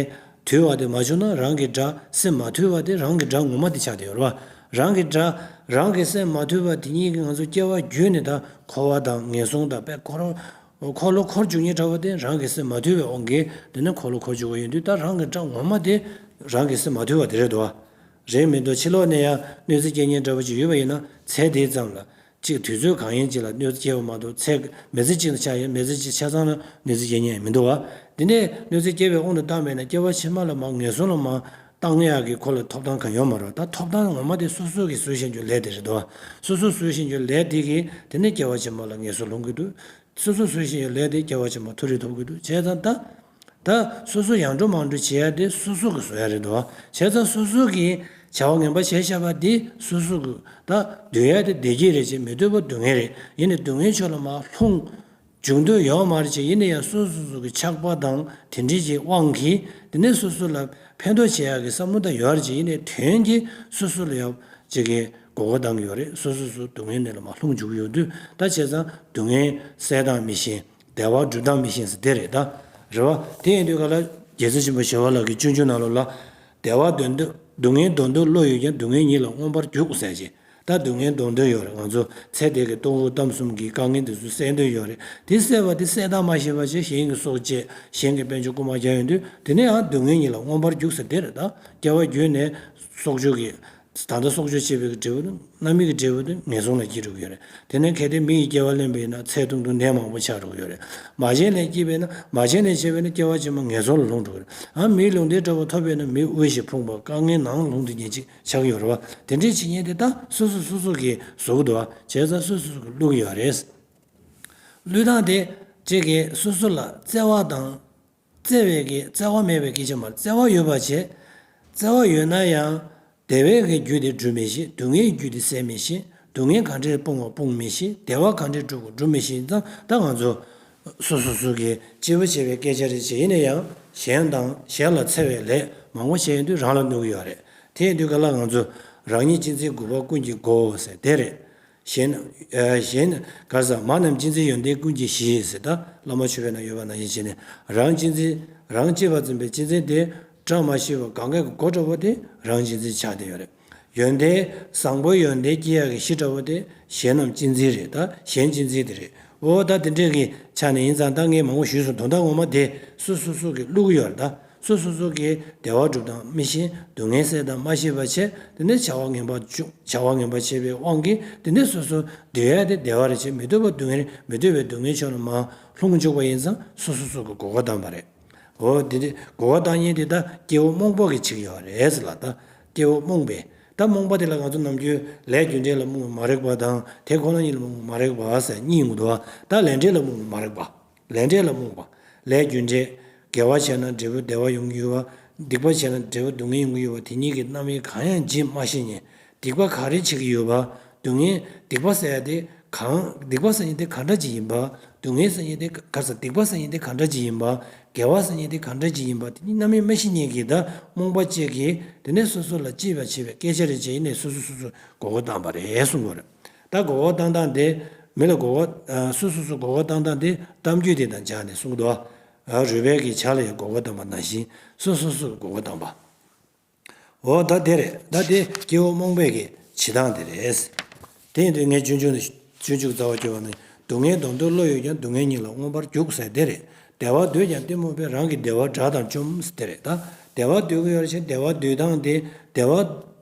དུལ་བ་དེ་མ་བྱུང་ན་རང་གི་དགྲ་སེམས་མ་དུལ་བ་དེ་རང་གི་དགྲ་ངོ་མ་དེ་ཆགས་བསྡད་ཡོད་རེད་བ། རང་གི་དགྲ་རང་གི་སེམས་མ་དུལ་བ་དེ་ཉིད་ཀྱིས་ང་ཚོ་སྐྱེ་བ་བརྒྱུད་ནས་ད་འཁོར་བ་དང་ངན་སོང་དང་དཔེ་འཁོར་འཁོར་ལོ་འཁོར་འཇུག་མཁན་འདྲ་བོ་དེ་རང་གི་སེམས་མ་དུལ་བའི་དབང་གིས་དེ་ནས་འཁོར་ལོ་འཁོར་འཇུག་པ་ཡིན་དུས་ད་རང་གི་དགྲ་ངོ་མ་དེ་རང་གི་སེམས་མ་དུལ་བ་དེ་རེད་དོ། རེད་མི་འདུག་ཕྱི་ལོགས་ནས་ཡང་གནོད་འཚེ་སྐྱེལ་མཁན་འདྲ་བོ་ཅིག་ཡོད་པ་ཡིན་ན་ཚེ་འདིའི་ཙམ་ལ་གཅིག་དུས་ཚོད་གང་ཡིན་ཅིག་ལ་གནོད་འཚེ་སྐྱེལ་བ་མ་གཏོགས་ཚེ་མི་ཚེ་གཅིག་ལ་ཆགས་ཡོད་མི་ཚེ་གཅིག་ཆ་ཚང་ལ་གནོད་འཚེ་སྐྱེལ་མཁན་ཡང་མི་འདུག་བ། དེ་ནས་གནོད་འཚེ་སྐྱེལ་བའི་དབང་དུ་བཏང་བས་ན་སྐྱེ་བ་ཕྱི་མ་ལ་མར་ངན་སོང་ལ་མར་བཏང་ཡག་གི་ཁོ་ལ་ཐོབ་ཐང་གང་ཡོད་མ་རེད། ད་ཐོབ་ཐང་ངོ་མ་དེ་སོ་སོ་གིས་བཟོ་བཞིན་གྱི་ལས་དེ་རེད་དོ། སོ་སོ་བཟོ་བཞིན་གྱི་ལས་དེ་གིས་དེ་ནས་སྐྱེ་བ་ཕྱི་མ་ལ་ངན་སོང་སློང་གི་འདུག་སོ་སོ་བཟོ་བཞིན་གྱི་ལས་དེ་སྐྱེ་བ་ཕྱི་མ་མཐོ་རིས་ཐོབ་ཀྱི་འདུག་བྱས་ཙང་ད། ད་སོ་སོ་ཡང་འགྲོ་མང་འགྲོ་བྱེད་ཡ་དེ་སོ་སོ་གིས་བཟོ་ཡ་རེད་དོ། བྱས་ཙང་སོ་སོ་གིས་བྱ་བ་ངན་པ་བྱས་བཞག་པ་དེ་སོ་སོ་གིས་ད་འདོད་ཡ་དེ་བདེ་སྐྱིད་རེད་ཅེས་མི་འདོད་པ་སྡུག་བསྔལ་རེད། ཡིན་ནའི་སྡུག་བསྔལ་ཕྱོགས་ལ་མར་ལྷུང་། འཇུག་འདོད་ཡོད་མ་རེད་ཅེས་ཡིན་ན་ཡང་སོ་སོ་སོ་གི་ཆགས་པ་དང་དེ་འདྲའི་ཅིག་དབང་གིས་དེ་ནས་སོ་སོ་ལ་ཕན་ཐོགས་བྱེད་ཡག་གི་བསམ་བློ་དང་ཡོད་རེད་ཅེས་ཡིན་ནའི་དོན་གྱིས་སོ་སོ་ལ་ཡང་ཅིག་གི་མགོ་སྐོར་བཏང་གི་ཡོད་རེད། སོ་སོ་སོ་སྡུག་བསྔལ་ནང་ལ་མར་ལྷུང་འཇུག་གི་ཡོད་དུས་ད་བྱས་ཙང་སྡུག་བསྔལ་སེལ་སྟངས་མི་ཤེས་བདེ་བ་སྒྲུབ་སྟངས་མི་ཤེས་ཟེར་དེ་རེད་ད། རེད་བ། དེ་ཡིན་དུས་ག་ལ་རྒྱལ་སྲས་ཆེན་པོ་ཞི་བ་ལྷ་གི་སྤྱོད་འཇུག་ནང་ལོགས་ལ། བདེ་བ་འདོད་འདོད་སྡུག་བསྔལ་འདོད་འདོད་བློ་ཡོད་ཀྱང་སྡུག་བསྔལ་ཉིད་ལ་མངོན་པར་རྒྱུག་ཟེར་ཅིང་། ད་སྡུག་བསྔལ་འདོད་འདོད་ཡོད་རེད། ང་ཚོ་ཚེ་འདི་གི་ལྟོ་གོས་གཏམ་གསུམ་གྱི་དཀའ་ངལ་འདི་ཚོ་སེལ་འདོད་ཡོད་རེད། དེ་སེལ་བ་དེ་སེལ་སྟངས་མ་ཤེས་པ་བྱས་གཞན་གྱི་སྲོག་བཅད་གཞན་གྱི་དཔལ་འབྱོར་རྐུ་མ་རྒྱག་ཡོང་དུས་དེ་ནས་ཡང་སྡུག་བསྔལ་ཉིད་ལ་མངོན་པར་རྒྱུག་ཟེར་དེ་རེད་ད། སྐྱེ་བ་བརྒྱུད་ནས་སྲོག་གཅོད་ཀྱི། ད་ལྟ་སྲོག་གཅོད་བྱེད་པའི་འབྲས་བུ་ནི་རྣམ་སྨིན་གྱི་འབྲས་བུ་དེ་ངན་སོང་ལ་སྐྱེ་འགྲོ་གི་ཡོད་རེད། དེ་ནས་གལ་ཏེ་མི་ཡི་སྐྱེ་བ་ལེན་པ་ཡིན་ན་ཚེ་ཐུང་ཐུང་ནད་མང་པོ་ཆགས་འགྲོ་གི་ཡོད་རེད། མ་བྱན་ལས་སྐྱེས་པས་ན་མ་བྱན་ལས་སྐྱེས་པས་ན་སྐྱེ་བ་ཕྱི་མ་ངན་སོང་ལ་ལྷུང་འགྲོ་གི་རེད། ཨ་མིའི་ལུང་བསྟན་འདྲ་བོ་ཐོབ་པས་ན་མི་དབུལ་ཞིང་ཕོངས་པ་དཀའ་ངལ་ནང་ལྷུང་དུ་ཉེན་ཅིག་ཆགས་ཀྱི་ཡོད་རེད་བ། དེ་འདྲའི་བྱེད་ཉེན་དེ་ད་སོ་སོ་སོ་སོ་གིས་བཟོ་གི་འདུག་བ། བྱས་ཙང་སོ་སོ་སོ་གིས་བླུག་གི་ཡོད་རེད། བླུག་སྟངས་དེ་གཅིག་གིས་སོ་སོ་ལ་བརྩེ་བ་དང་། བརྩེ་བའི་གི་བརྩེ་བ་མེད་པའི་སྐད་ཆ་མ་རེད། བརྩེ་བ་ཡོད་པ་བྱས། བརྩེ་བ་ཡོད་ན་ཡང་བདེ་བའི་གི་རྒྱུ་དེ་སྒྲུབ་མི་ཤེས། སྡུག་བསྔལ་རྒྱུ་དེ་སེལ་མི་ཤེས། སྡུག་བསྔལ་ག་འདྲས་སྤོང་བ་སྤོང་མི་ཤེས། བདེ་བ་ག་འདྲས་སྒྲུབ་དགོས་སྒྲུབ་མི་ཤེས་ཙང་ད་ང་ཚོ་སོ་སོ་སོ་གི་སྐྱིད་པོ་བྱེད་པའི་སྐད་ཆ་རེ་བྱེད་ཡིན་ན་ཡང་གཞན་དང་གཞན་ལ་འཚེ་བའི་ལས་མང་པོ་བྱས་ཡོང་དུས་རང་ལ་གནོད་ཀྱི་ཡོད་རེད། དེ་ཡིན་དུས་ག་ལ་ང་ཚོ་རང་ཉིད་གཅེས་འཛིན་རྒུད་པ་ཀུན་གྱི་སྒོ་ཟེར་དེ་རེད། གཞན། གཞན། ག་ས་མ་རྣམས་གཅེས་འཛིན་ཡོན་ཏན་ཀུན་གྱི་གཞི་ཟེར་ད་བླ་མ་མཆོད་པའི་ནང་ཡོད་པ་ནང་བཞིན་བྱས་ནས་རང་གཅེས་འཛིན། རང་གཅེས་པར་འཛིན་པའི་གཅེས་འཛིན་དེ་བཀྲ་མ་ཤིས་པ་གང་ག་གི་སྒོ་འདྲ་བོ་དེ་རང་གཅེས་འཛིན་ཆགས་བསྡད་ཡོད་རེད། ཡོན་ཏན་བཟང་པོའི་ཡོན་ཏན་སྐྱེ་ཡག་གི་གཞི་འདྲ་བོ་དེ་གཞན་རྣམས་གཅེས་འཛིན་རེད་ད་གཞན་གཅེས་འཛིན་དེ་རེད། འོ་ད་དེ་འདྲས་ཀྱི་ཆ་ནས་ཡིན་ཙང་ད་ངས་མང་པོ་ཞུས་སོང་། དོན་དག་ངོ་མ་དེ་སོ་སོ་སོ་གིས་བླུག་གི་ཡོད་རེད་ད། སོ་སོ་སོ་གིས་བདེ་བ་སྒྲུབ་སྟངས་མི་ཤེས། སྡུག་བསྔལ་སེལ་སྟངས་མ་ཤེས་པ་བྱས། དེ་ནས་བྱ་བ་ངན་པ་བྱུང་། བྱ་བ་ངན་པ་བྱས་པའི་དབང་གིས་དེ་ནས་སོ་སོ་འདོད་ཡ་དེ་བདེ་བ་རེད་བྱས། མི་འདོད་པ་སྡུག་བསྔལ་རེད། མི་འདོད་པའི་སྡུག་བསྔལ་ཕྱོགས་ལ་མར་ལྷུང་བཅུག་པ་ཡིན་ཙང་སོ་སོ་སོ་གིས་མགོ་སྐོར་བཏང་བ་རེད། འོ་དེ་དེ་མགོ་སྐོར་བཏང་མཁན་དེ་ད་སྐྱེ་བོ་རྨོངས་པ་གིས་བྱེད་ཀྱི་ཡོད་རེད་ཟེར་ལ། ད་སྐྱེ་བོ་རྨོངས་པས། ད་རྨོངས་པ་དེ་ལ་ང་ཚོ་ནམ་རྒྱུན་ལས་རྒྱུ་འབྲས་ལ་རྨོངས་པའི་མ་རིག་པ་དང་དེ་ཁོ་ན་ཉིད་ལ་རྨོངས་པའི་མ་རིག་པ་ཟེར་གཉིས་ཡོང་གི་འདུག་བ། ད་ལས་འབྲས་ལ་རྨོངས་པའི་མ་རིག་པ། ལས་འབྲས་ལ་རྨོངས་པ། ལས་རྒྱུ་འབྲས། དགེ་བ་བྱས་ན་འབྲས་བུ་བདེ་བ་ཡོང་གི་ཡོད་པ། སྡིག་པ་བྱས་ན་འབྲས་བུ་སྡུག་བསྔལ་ཡོང་གི་ཡོད་པ། དེ་གཉིས་ཀྱི་རྣམ་དབྱེ་གང་ཡང་འབྱེད་མ་ཤེས་མཁན། སྡིག་པ་ག་རེ་བྱེད་ཀྱི་ཡོད་པ། སྡུག་བསྔལ། སྡིག་པ་ཟེར་ཡ་དེ་གང་། སྡིག་པ་ཟེར་མཁན་དེ་ག་འདྲ་ཅིག་ཡིན་པ། སྡུག་བསྔལ་ཟེར་མཁན་དེ་ག་རེ་ཟེར། སྡིག་པ་ཟེར་མཁན་དེ་ག་འདྲ་ཅིག་ཡིན་པ། དགེ་བ་ཟེར་མཁན་དེ་ག་འདྲ་ཅིག་ཡིན་པ། དེ་གཉིས་རྣམ་དབྱེ་མ་ཤེས་མཁན་གྱི་ད་རྨོངས་པ་བཅས་ཀྱིས་དེ་ནས་སོ་སོ་ལ་གཅེས་པར་བྱེད་པའི་སྐད་ཆ་རེ་བྱས་ནས་སོ་སོ་སོ་སོ་མགོ་སྐོར་བཏང་བ་རེད་གསུང་གི་ཡོད་རེད། ད་མགོ་སྐོར་བཏང་སྟངས་དེ། མི་ལ་མགོ་སྐོར། སོ་སོ་སོ་མགོ་སྐོར་བཏང་སྟངས་དེ་གཏམ་རྒྱུད་དེ་དང་སྦྱར་ནས་གསུངས་འདུག་རུས་སྦལ་གྱི་བྱ་ལ་ཡང་མགོ་སྐོར་བཏང་པ་ནང་བཞིན་སོ་སོ་སོ་མགོ་སྐོར་བཏང་པ། འོ་ད་དེ་རེད། ད་དེ་སྐྱེ་བོ་རྨོངས་པའི་གི་བྱེད་སྟངས་དེ་རེད། དེ་ཡིན་དུས་ངས་སྤྱོད་འཇུག་ནས་སྤྱོད་འཇུག་རྩ་བ་སྐྱོར་བ་ནི། སྡུག་བསྔལ་སྡོང་དུ་བློ་ཡོད་ཀྱང་། སྡུག་བསྔལ་ཉིད་ལ་མངོན་པར་རྒྱུག་ཟེར་དེ་རེད། བདེ་བ་འདོད་ཀྱང་གཏི་མུག་པས། རང་གི་བདེ་བ་དགྲ་དང་བཅོམ་ཟེར་དེ་རེད་ད། བདེ་བ་འདོད་ཀྱི་ཡོད་རེད་ཅེས་བདེ་བ་འདོད་སྟངས་དེ། བདེ་བ་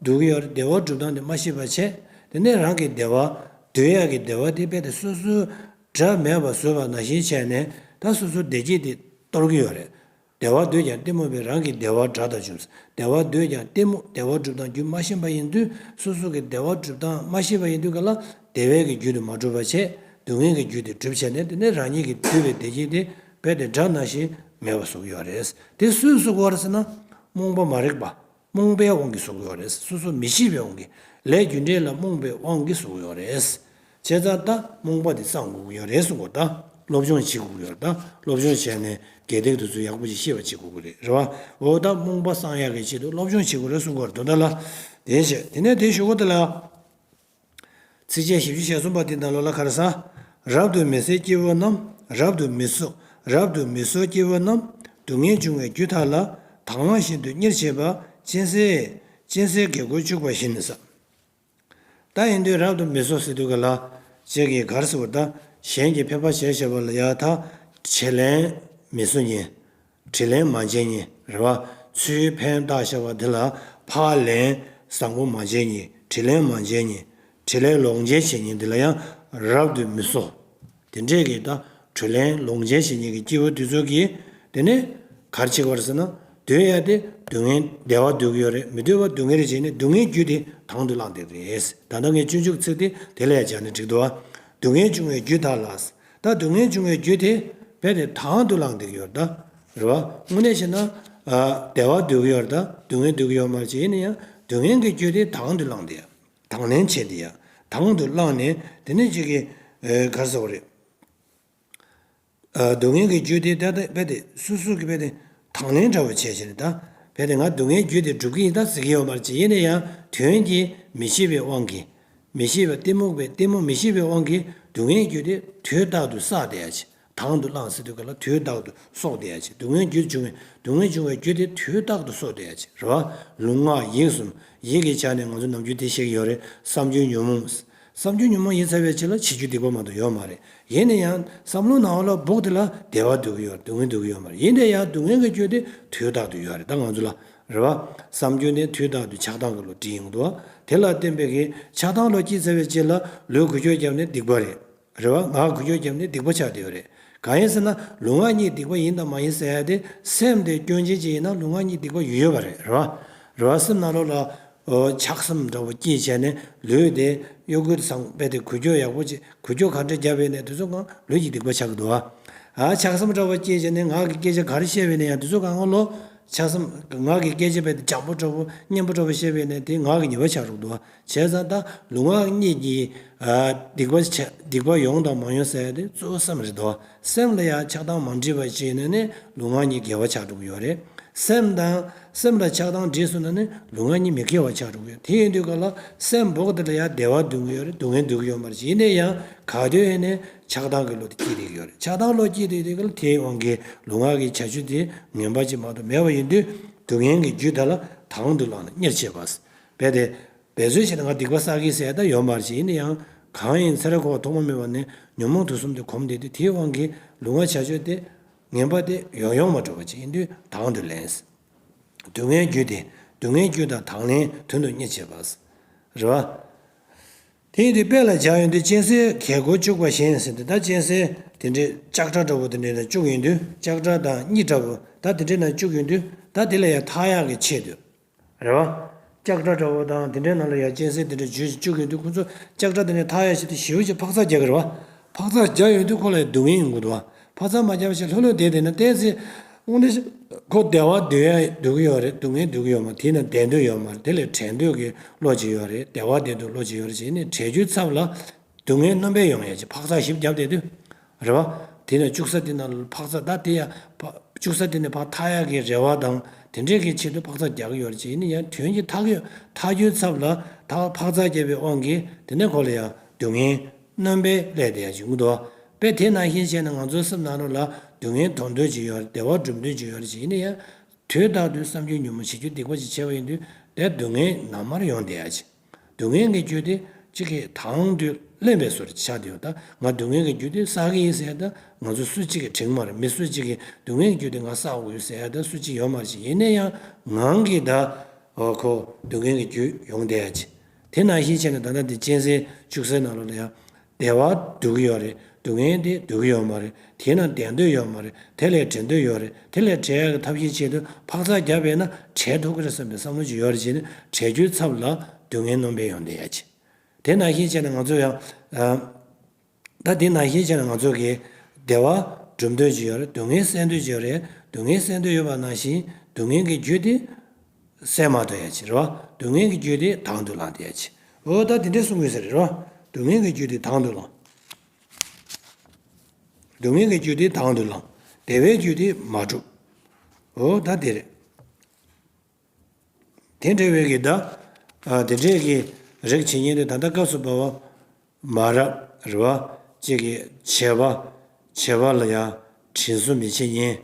འདོད་ཀྱི་ཡོད་རེད། བདེ་བ་སྒྲུབ་སྟངས་དེ་མ་ཤེས་པ་བྱས། དེ་ནས་རང་གི་བདེ་བ། འདོད་ཡག་གི་བདེ་བ་དེ་རྦད་དེ་སོ་སོའི་དགྲ་མེད་པ་བཟོས་པ་ནང་བཞིན་བྱས་ནས་ད་སོ་སོའི་བདེ་སྐྱིད་དེ་གཏོར་གྱི་ཡོད་རེད། བདེ་བ་འདོད་ཀྱང་གཏི་མུག་པས། རང་གི་བདེ་བ་དགྲ་དང་བཅོམ། བདེ་བ་འདོད་ཀྱང་གཏི་མུག་བདེ་བ་སྒྲུབ་སྟངས་རྒྱུད་མ་ཤེས་པ་ཡིན་དུས། སོ་སོ་གི་བདེ་བ་སྒྲུབ་སྟངས་མ་ཤེས་པ་ཡིན་དུས་ག་ལ། བདེ་བའི་གི་རྒྱུ་དེ་མ་གྲུབ་པ་བྱས། སྡུག་བསྔལ་གྱི་རྒྱུ་དེ་གྲུབ་བྱས་ནས། དེ་ནས་རང་ཉིད་ཀྱི་འདོད་པའི་བདེ་སྐྱིད་དེ་རྦད་དེ་དགྲ་ནང་བཞིན་མེད་པ་བཟོ་གི་ཡོད་རེད། དེ་སུས་བཟོ་གི་ཡོད་རེད་ཟེར་ན། རྨོངས་པ་མ་རིག་པ། རྨོངས་པའི་དབང་གིས་བཟོ་གི་ཡོད་རེད། སོ་སོ་མི་ཤེས་པའི་དབང་གིས། ལས་རྒྱུ་འབྲས་ལ་རྨོངས་པའི་དབང་གིས་བཟོ་གི་ཡོད་རེད། བྱས་ཙང་ད་རྨོངས་པ་དེ་སངས་དགོས་ཀྱི་ཡོད་རེད་གསུང་གི་ཡོད་ད། སློབ་སྦྱོང་བྱེད་དགོས་ཀྱི་ཡོད་རེད་ད། སློབ་སྦྱོང་བྱས་ནས་དགེ་སྡིག་དེ་ཚོ་ཡག་པོ་ཅིག་ཤེས་པ་བྱེད་དགོས་ཀྱི་རེད། རེད་བ། འོ་ད་རྨོངས་པ་སངས་ཡག་གི་ཆེད་དུ་སློབ་སྦྱོང་བྱེད་དགོས་རེད་གསུང་གི་ཡོད་རེད་དོན་དག་ལ། དེ་བྱས། དེ་ནས་དེའི་གཞུག་གུ་དེ་ལ། ཚིགས་བཅད་བཞི་བཅུ་ཞེ་གསུམ་པ་དེ་ནང་ལོགས་ལ་ག་རེ་ཟེར། རབ་ཏུ་མི་གསལ་སྐྱེ་བོ་རྣམས། རབ་ཏུ་མི་གསལ། རབ་ཏུ་མི་གསལ་སྐྱེ་བོ་རྣམས། སྡུག་བསྔལ་འབྱུང་བའི་རྒྱུ་དག་ལ། དང་བླངས་བཞིན་དུ་གཉེར་བྱེད་པ། སྤྱན་གསལ། སྤྱན་གསལ་དགེ་སྐོས་སྤྱུགས་པ་བཞིན་ཟེར། ད་ཡིན་དུས་རབ་ཏུ་མི་གསལ་ཟེར་དུས་ག་ལ། ཅིག་གིས་ག་རེ་ཟེར་བ་ད། གཞན་གྱིས་ཕན་པ་བྱས་བྱས་པ་ལ་ཡ་ད། བྱེད་ལན་མི་གསོ་མཁན། དྲིན་ལན་མ་འཇལ་མཁན་རེད་བ། ཚུར་ཕན་བཏགས་བཞག་པ་དེ་ལ་ཕར་ལན་བཟང་པོ་མ་འཇལ་མཁན། དྲིན་ལན་མ་འཇལ་མཁན། དྲིན་ལན་ལོག་འཇལ་བྱེད་མཁན་དེ་ལ་ཡང་རབ་ཏུ་མི་གསལ། དེ་འདྲས་ཀྱི་ད་དྲིན་ལན་ལོག་འཇལ་བྱེད་མཁན་གྱི་སྐྱེ་བོ་དེ་ཚོ་གིས་དེ་ནས་ག་རེ་བྱེད་ཀྱི་ཡོད་རེད་ཟེར་ན། འདོད་ཡ་དེ་སྡུག་བསྔལ་བདེ་བ་འདོད་ཀྱི་ཡོད་རེད། མི་འདོད་པ་སྡུག་བསྔལ་རེད་བྱས་ནས་སྡུག་བསྔལ་རྒྱུ་དེ་དང་དུ་བླངས་བསྡད་ཀྱི་རེད། ད་ལྟ་ངས་སྤྱོད་འཇུག་ཚིག་དེ་དེ་ལ་ཡང་སྦྱར་ན་འགྲིག་འདུག་བ། སྡུག་བསྔལ་འབྱུང་བའི་རྒྱུ་དག་ལ། ད་སྡུག་བསྔལ་འབྱུང་བའི་རྒྱུ་དེ་རྦད་དེ་དང་དུ་བླངས་བསྡད་ཀྱི་ཡོད་རེད་ད། རེད་བ། དངོས་གནས་བྱས་ན། ཨ། བདེ་བ་འདོད་ཀྱི་ཡོད་རེད་ད། སྡུག་བསྔལ་འདོད་ཀྱི་ཡོད་མ་རེད་ཅེས། ཡིན་ན་ཡང་སྡུག་བསྔལ་གྱི་རྒྱུ་དེ་དང་དུ་བླངས་བསྡད་ཡ། དང་ལེན་བྱས་བསྡད་ཡ། དང་དུ་བླངས་ནས་དེ་ནས་ཅིག་གིས། ཨ། ག་རེ་ཟེར་བ་རེད། ཨ། སྡུག་བསྔལ་གྱི་རྒྱུ་དེ་ད་ལྟ་རྦད་དེ་སོ་སོ་གིས་རྦད་དེ་དང་ལེན་འདྲ་བོ་བྱས་བྱས་ནས་ད། རྦད་དེ་ང་སྡུག་བསྔལ་རྒྱུ་དེ་སྒྲུབ་ཀྱི་ཡིན་ད་ཟེར་གྱི་ཡོད་མ་རེད་ཅེས། ཡིན་ན་ཡང་དོན་གྱིས་མི་ཤེས་པའི་དབང་གིས། མི་ཤེས་པ། གཏི་མུག་པའི། གཏི་མུག་མི་ཤེས་པའི་དབང་གིས་སྡུག་བསྔལ་རྒྱུ་དེ་དུས་རྟག་ཏུ་བསགས་བསྡད་ཡ་ཅིག། དང་དུ་བླངས་ཟེར་དུས་ག་ལ་དུས་རྟག་ཏུ་གསོག་བསྡད་ཡ་ཅིག། སྡུག་བསྔལ་རྒྱུ་འབྱུང་བའི། སྡུག་བསྔལ་འབྱུང་བའི་རྒྱུ་དེ་དུས་རྟག་ཏུ་གསོག་བསྡད་ཡ་ཅིག་རེད་བ། ལུས་ངག་ཡིད་གསུམ། ཡིད་ཀྱི་ཆ་ནས་ང་ཚོ་ནམ་རྒྱུན་དེ་བཤད་ཀྱི་ཡོད་རེད། བསམ་རྒྱུ་ཉོན་མོངས། བསམ་རྒྱུ་ཉོན་མོངས་ཡིན་ཚར་བའི་རྗེས་ལ་བྱེད་རྒྱུ་སྡིག་པ་མ་གཏོགས་ཡོད་མ་རེད། ཡིན་ན་ཡང་བསམ་བློ་ནང་ལ་སྦུག་དེ་ལ་བདེ་བ་འདོད་ཀྱི་ཡོད་རེད། སྡུག་བསྔལ་འདོད་ཀྱི་ཡོད་མ་རེད། ཡིན་ན་ཡང་སྡུག་བསྔལ་གྱི་རྒྱུ་དེ་དུས་རྟག་ཏུ་ཡོད་རེད། ད་ང་ཚོ་ལ་རེད་བ། བསམ་རྒྱུ་དེ་དུས་རྟག་ཏུ་ཆགས་སྡང་གི་བློ་སྐྱེ་ཡོང་གི་འདུག་བ། དེ་ལ་བརྟེན་པའི་གི་ཆགས་སྡང་བློ་སྐྱེས་ཚར་བའི་རྗེས་ལ་ལུས་འགུལ་སྐྱོད་བརྒྱབ་ནས་སྡིག་པ་རེད། རེད་བ། ངག་འགུལ་སྐྱོད་བརྒྱབ་ནས་སྡིག་པ་ཆགས་བསྡད་ཡོད་རེད། གང་ཡིན་ཟེར་ན་ལུས་ངག་གཉིས་སྡིག་པ་ཡིན་དང་མ་ཡིན་ཟེར་ཡ་དེ་སེམས་དེ་སྐྱོན་ཅན་ཅིག་ཡིན་ན་ལུས་ངག་གཉིས་སྡིག་པ་ཡོད་ཡོད་པ་རེད། རེད་བ། རེད་བ། སེམས་ནང་ལོགས་ལ། ཨོ། ཆགས་སེམས་འདྲ་བོ་སྐྱེས་བྱས་ནས་ལུས་དེ་གཡོ་འགུལ་བཟང་པོ་དེ་འགུལ་སྐྱོད་ཡག་པོ་ཅིག་འགུལ་སྐྱོད་ག་འདྲ་བརྒྱབ་པ་ཡིན་ནའི་དེ་ཚོ་གང་ལུས་ཀྱི་སྡིག་པ་ཆགས་ཀྱི་འདུག་བ། ཨ། ཆགས་སེམས་འདྲ་བོ་སྐྱེས་བྱས་ནས་ངག་གི་སྐད་ཆ་ག་རེ་བཤད་པ་ཡིན་ན་ཡང་དེ་ཚོ་གང་གང་ལོ། ཆགས་སེམས། ངག་གི་སྐད་ཆ་རྦད་དེ་འཇམ་པོ་འདྲ་བོ་སྙན་པོ་འདྲ་བོ་བཤད་པ་ཡིན་ནའི་དེ་ངག་གི་ཉེས་པ་ཆགས་འགྲོ་གི་འདུག་བ། བྱས་ཙང་ད་ལུས་ངག་གཉིས་ཀྱི། ཨ། སྡིག་པ་ཆ། སྡིག་པ་ཡོང་དང་མ་ཡོང་ཟེར་ཡ་དེ་གཙོ་བོ་སེམས་རེད་དོ། སེམས་ལ་ཡང་ཆགས་སྡང་མ་འདྲེས་པ་ཅིག་ཡིན་ན་ནི་ལུས་ངག་གཉིས་དགེ་བ་ཆགས་འགྲོ་གི་ཡོད་རེད། སེམས་དང་། སེམས་ལ་ཆགས་སྡང་འདྲེས་སོང་ན་ནི་ལུས་ངག་གཉིས་མི་དགེ་བ་ཆགས་འགྲོ་གི་ཡོད། དེ་ཡིན་དུས་ག་ལ་སེམས་སྦུག་དེ་ལ་ཡང་བདེ་བ་འདོད་ཀྱི་ཡོད་རེད། སྡུག་བསྔལ་འདོད་ཀྱི་ཡོད་མ་རེད། ཡིན་ན་ཡང་ག་དུས་ཡིན་ནའི་ཆགས་སྡང་གི་བློ་དེ་སྐྱེས་བསྡད་ཀྱི་ཡོད་རེད། ཆགས་སྡང་བློ་སྐྱེས་བསྡད་དུས་ག་ལ་དེའི་དབང་གིས་ལུས་ངག་གི་བྱ་སྤྱོད་དེ་ངན་པ་ཅིག་མ་གཏོགས་མེད་པ་ཡིན་དུས་སྡུག་བསྔལ་གྱི་རྒྱུ་དག་ལ་དང་དུ་བླངས་ནས་གཉེར་བྱེད་པ། རྦད་དེ། འབད་རྩོལ་བྱས་ན་ང་སྡིག་པ་བསགས་ཀྱི་ཟེར་ད་ཡོད་མ་རེད་ཅེས། ཡིན་ན་ཡང་ གང་ཡིན་ཚེ་རབས་འཁོར་བ་ཐོག་མ་མེད་པ་ནས་ཉོན་མོངས་དུག་གསུམ་དེ་གོམས་བསྡད་དུས་དེའི་དབང་གིས་ལུས་ངག་བྱ་སྤྱོད་དེ་ངན་པ་དེ་ཡོང་ཡོང་མ་འགྲོ་བ་ཅིག་ཡིན་དུས་དང་དུ་ལེན། སྡུག་བསྔལ་རྒྱུ་དེ། སྡུག་བསྔལ་རྒྱུ་དང་དང་ལེན་དོན་དུ་གཉེར་བྱེད་པ། རེད་བ། དེ་ཡིན་དུས་དཔེ་ལ་སྦྱར་ཡོང་དུས་གཅན་གཟན་གྱལ་མགོ་བཅུག་པ་བཞིན་ཟེར་ཏེ། ད་གཅན་གཟན་དེ་འདྲའི་ལྕགས་དྲ་འདྲ་བོ་དེ་འདྲའི་ནང་བཅུག་ཡོང་དུས། ལྕགས་དྲ་དང་གཉིད་དྲ་བོ་ད་དེ་འདྲའི་ནང་བཅུག་ཡོང་དུས། ད་དེ་ལ་ཡང་ཐར་ཡག་གི་ཆེད་དུ། རེད་བ། ལྕགས་དྲ་འདྲ་བོ་དང་དེ་འདྲའི་ནང་ལ་ཡང་གཅན་གཟན་དེ་འདྲ་འཇུས་བཅུག་ཡོང་དུས། ཁོ་ཚོ་ལྕགས་དྲ་དེ་ནས་ཐར་ཡག་ཆེད་དུ་ཞེ་པོ་ཅིག་འཕག་འཚག་རྒྱག་གི་རེད་བ། འཕག་འཚག་རྒྱག་ཡོང་དུས་ཁོ་ལ་ཡང་སྡུག་བསྔལ་ཡོང་གི་འདུག་བ། འཕག་འཚག་མ་རྒྱག་པ་བྱས་ལྷོད་ལྷོད་བསྡད་བསྡད་ན། ཏོག་ཙམ་འོང་དེ། ཁོ་བདེ་བ་འདོད་ཡ་སྡུག་གི་ཡོད་རེད། སྡུག་བསྔལ་སྡུག་གི་ཡོད་མ་རེད། དེ་ན་བདེ་འདོད་ཡོད་མ་རེད། དེ་ལས་བྲལ་འདོད་ཀྱི་བློ་ཅིག་ཡོད་རེད། བདེ་བ་བདེ་འདོད་བློ་ཅིག་ཡོད་རེད་ཅེས་ནས་བྲལ་རྒྱུའི་ཚབ་ལ་སྡུག་བསྔལ་སྣོན་པ་ཡོང་ཡ་ཅིག་འཕག་འཚག་ཞིབ་བརྒྱབ་བསྡད་དུས། རེད་བ། དེ་ན་བཅུག་ས་དེ་ན་འཕག་འཚག་ད་དེ་ཡ་ཕ་བཅུག་ས་དེ་ནས་ཕར་ཐར་ཡག་གི་རེ་བ་དང་དེ་འདྲས་ཀྱི་ཆེད་དུ་འཕག་འཚག་རྒྱག་གི་ཡོད་རེད་ཅེས་ནས། ཡང་དོན་གྱིས་ཐར་གི་ཐར་རྒྱུའི་ཚབ་ལ་ད་འཕག་འཚག་བརྒྱབ་པའི་དབང་གིས་དེ་ནས་ཁོ་ལ་ཡང་སྡུག་བསྔལ་སྣོན་པ་སླེབས་བསྡད་ཡ་ཅིག་ཡོང་གི་འདུག་བ། དཔེ་དེ་ནང་བཞིན་བྱས་ན་ང་ཚོའི་སེམས་ནང་ལོགས་ལ་སྡུག་བསྔལ་འདོར་འདོད་ཅིག་ཡོད་རེད། བདེ་བ་སྒྲུབ་འདོད་ཅིག་ཡོད་རེད་ཅེས་ནས། ཡང་དུས་རྟག་ཏུ་བསམ་རྒྱུ་ཉོན་མོངས་བྱེད་རྒྱུ་སྡིག་པ་ཅིག་བྱས་པ་ཡིན་དུས། དེ་སྡུག་བསྔལ་ནམ་མར་ཡོང་བསྡད་ཡ་ཅིག་སྡུག་བསྔལ་གྱི་རྒྱུ་དེ་གཅིག་གིས་དང་དུ་ལེན་པའི་བཟོ་འདྲ་ཆགས་བསྡད་ཡོད། ད་ང་སྡུག་བསྔལ་གྱི་རྒྱུ་དེ་བསགས་ཀྱི་ཡིན་ཟེར་ཡ་ད་ང་ཚོ་སུ་གཅིག་གིས་དྲན་གྱི་མ་རེད། མི་སུ་གཅིག་གིས་སྡུག་བསྔལ་གྱི་རྒྱུ་དེ་ང་བསགས་དགོས་ཟེར་ཡ་ད་སུ་གཅིག་ཡོད་མ་རེད་ཅིག་ཡིན་ན་ཡང་ངང་གིས་ད་འོ་ཁོ་སྡུག་བསྔལ་གྱི་རྒྱུ་ཡོང་བསྡད་ཡ་ཅིག་དེ་ནང་བཞིན་བྱས་ན་ད་ལྟ་འདི་གཅན་གཟན་བཅུག་སའི་ནང་ལོགས་ལ་ཡང་བདེ་བ་སྡུག་གི་ཡོད་རེད། སྡུག་བསྔལ་དེ་སྡུག་གི་ཡོད་མ་རེད། དེ་ན་བདེ་འདོད་ཡོད་མ་རེད། དེ་ལས་བྲལ་འདོད་ཡོད་རེད། དེ་ལས་བྲལ་ཡག་གི་ཐབས་ཤེས་ཆེད་དུ་འཕག་འཚག་བརྒྱབ་པས་ན་བྲལ་ཐུབ་ཀྱི་རེད་བསམ་པའི་བསམ་བློ་ཅིག་ཡོད་རེད་ཅེས་ནས་བྲལ་རྒྱུའི་ཚབ་ལ་སྡུག་བསྔལ་སྣོན་པ་ཡོང་བསྡད་ཡ་ཅིག་དེ་ནང་བཞིན་བྱས་ན་ང་ཚོ་ཡང་། ཨ། ད་དེ་ནང་བཞིན་བྱས་ན་ང་ཚོ་གིས་བདེ་བ་སྒྲུབ་འདོད་ཅིག་ཡོད་རེད། སྡུག་བསྔལ་སེལ་འདོད་ཅིག་ཡོད་རེད། སྡུག་བསྔལ་སེལ་འདོད་ཡོད་པ་ནང་བཞིན་སྡུག་བསྔལ་གྱི་རྒྱུ་དེ་སེལ་མ་ཐུབ་ཡ་ཅིག་རེད་བ། སྡུག་བསྔལ་གྱི་རྒྱུ་དེ་དང་དུ་བླངས་བསྡད་ཡ་ཅིག་འོ་ད་དེ་འདྲས་གསུང་གི་ཡོད་ས་རེད་བ། སྡུག་བསྔལ་གྱི་རྒྱུ་དེ་དང་དུ་བླངས། སྡུག་བསྔལ་གྱི་རྒྱུ་དེ་དང་དུ་བླངས། བདེ་བའི་རྒྱུ་དེ་མ་སྒྲུབ། འོ་ད་དེ་རེད། དེ་འདྲ་བའི་གི་ད། ཨ། དེ་འདྲའི་གི་རིགས་བྱེད་མཁན་དེ་ད་ལྟ་སྐབས་སུ་བབ་པ་མ་རབས་རེད་བ། གཅིག་གིས་བྱས་པ། བྱས་པ་ལ་ཡང་དྲིན་གཟོ་མི་བྱེད་མཁན།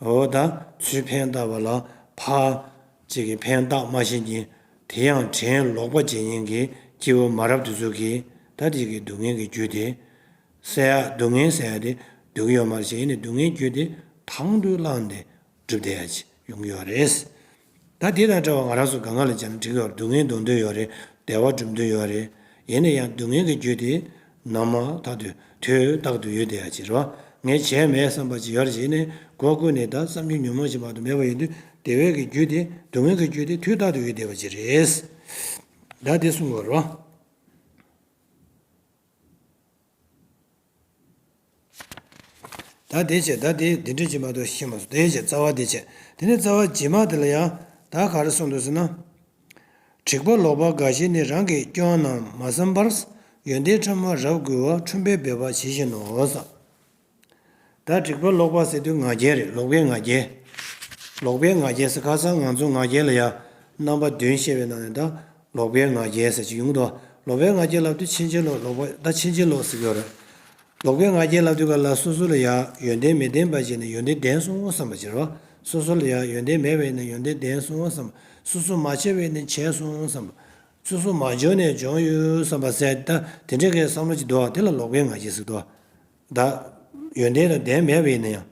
འོ་ད་ཚུར་ཕན་བཏགས་པ་ལ་ཕར་གཅིག་གིས་ཕན་བཏགས་མ་ཤེས་མཁན། དེ་ཡང་དྲིན་ལོག་པ་བྱེད་མཁན་གྱི་སྐྱེ་བོ་མ་རབས་དེ་ཚོ་གིས་ད་དེ་གི་སྡུག་བསྔལ་གྱི་རྒྱུ་དེ་སེལ་ཡ། སྡུག་བསྔལ་སེལ་ཡ་དེ་སྡུག་གི་ཡོད་མ་རེད་ཅེས་ཡིན་ནས་སྡུག་བསྔལ་རྒྱུ་དེ་དང་དུ་བླངས་ཏེ་སྒྲུབ་བསྡད་ཡ་ཅིག་ཡོང་གི་ཡོད་རེད། ད་དེ་དང་འདྲ་བ་ང་རང་ཚོ་གང་ག་ལ་བྱས་ན་འགྲིག་གི་ཡོད་རེད། སྡུག་བསྔལ་འདོར་འདོད་ཡོད་རེད། བདེ་བ་སྒྲུབ་འདོད་ཡོད་རེད། ཡིན་ན་ཡང་སྡུག་བསྔལ་གྱི་རྒྱུ་དེ་ནམ་ཡང་དུས་རྟག་ཏུ་ཡོད་བསྡད་ཡ་ཅིག་རེད་བ། ངས་བྱས་མེད་བསམ་པ་ཅིག་ཡོད་རེད་ཅེས་ནས་སྒོ་ཀུན་ནས་ད་བསམ་རྒྱུ་ཉོན་མོངས་ཤིག་མ་གཏོགས་མེད་པ་ཡིན་དུས། བདེ་བའི་གི་རྒྱུ་དེ། སྡུག་བསྔལ་གྱི་རྒྱུ་དེ་དུས་རྟག་ཏུ་ཡོད་བསྡད་པ་ཅིག་རེད། ད་དེ་གསུང་དགོས་རེད་བ། ད་དེ་བྱས། ད་དེ་འདི་འདྲ་ཅིག་མ་གཏོགས་ཤེས་མ་སོང་། དེ་བྱས་རྩ་བ་དེ་བྱས། དེ་ནས་རྩ་བ་རྗེས་མ་དེ་ལ་ཡང་ད་ག་རེ་གསུངས་འདུག་ཟེར་ན། དྲེགས་པ་ལོག་པ་འགའ་ཞིག་ནི། རང་གི་སྐྱོན་རྣམས་མ་བསམ་པར། ཡོན་ཏན་ཕྲ་མོ་རབ་བསྒོམས་པ། འཁྲུལ་པས་སྦད་པ་ཇི་བཞིན་ནོ། ད་དྲེགས་པ་ལོག་པ་ཟེར་དུས་ང་རྒྱལ་རེད། ལོག་པའི་ང་རྒྱལ། ལོག་པའི་ང་རྒྱལ་ཟེར། ཁ་སང་ང་ཚོ་ང་རྒྱལ་ལ་ཡང་རྣམ་པ་བདུན་བཤད་པའི་ནང་ནས་ད་ལོག་པའི་ང་རྒྱལ་ཟེར་གྱི་ཡོང་གི་འདུག་ལོག་པའི་ང་རྒྱལ་ལབ་དུས་ཕྱིན་ཅི་ལོག་ལོག་པ་ད་ཕྱིན་ཅི་ལོག་ཟེར་གྱི་ཡོད་རེད། ལོག་པའི་ང་རྒྱལ་ལབ་དུས་ག་ལ་སོ་སོ་ལ་ཡང་ཡོན་ཏན་མི་ལྡན་པ་ཅིག་ནི་ཡོན་ཏན་ལྡན་སོང་བསམ་པ་ཅིག་རེད་བ། སོ་སོ་ལ་ཡང་ཡོན་ཏན་མེད་པ་ཡིན་ན་ཡོན་ཏན་ལྡན་སོང་བསམ། སོ་སོ་མ་བྱས་པ་ཡིན་ན་བྱས་སོང་བསམ། སོ་སོ་མ་བྱུང་ནས་བྱུང་ཡོད་བསམ་པ་ཟེར། ད་དེ་འདྲ་གི་བསམ་བློ་ཅིག་འདུག་བ། དེ་ལ་ལོག་པའི་ང་རྒྱལ་ཟེར་གྱི་འདུག་བ། ད་ཡོན་ཏན་ལ་ལྡན་མེད་པ་ཡིན་ན་ཡང་།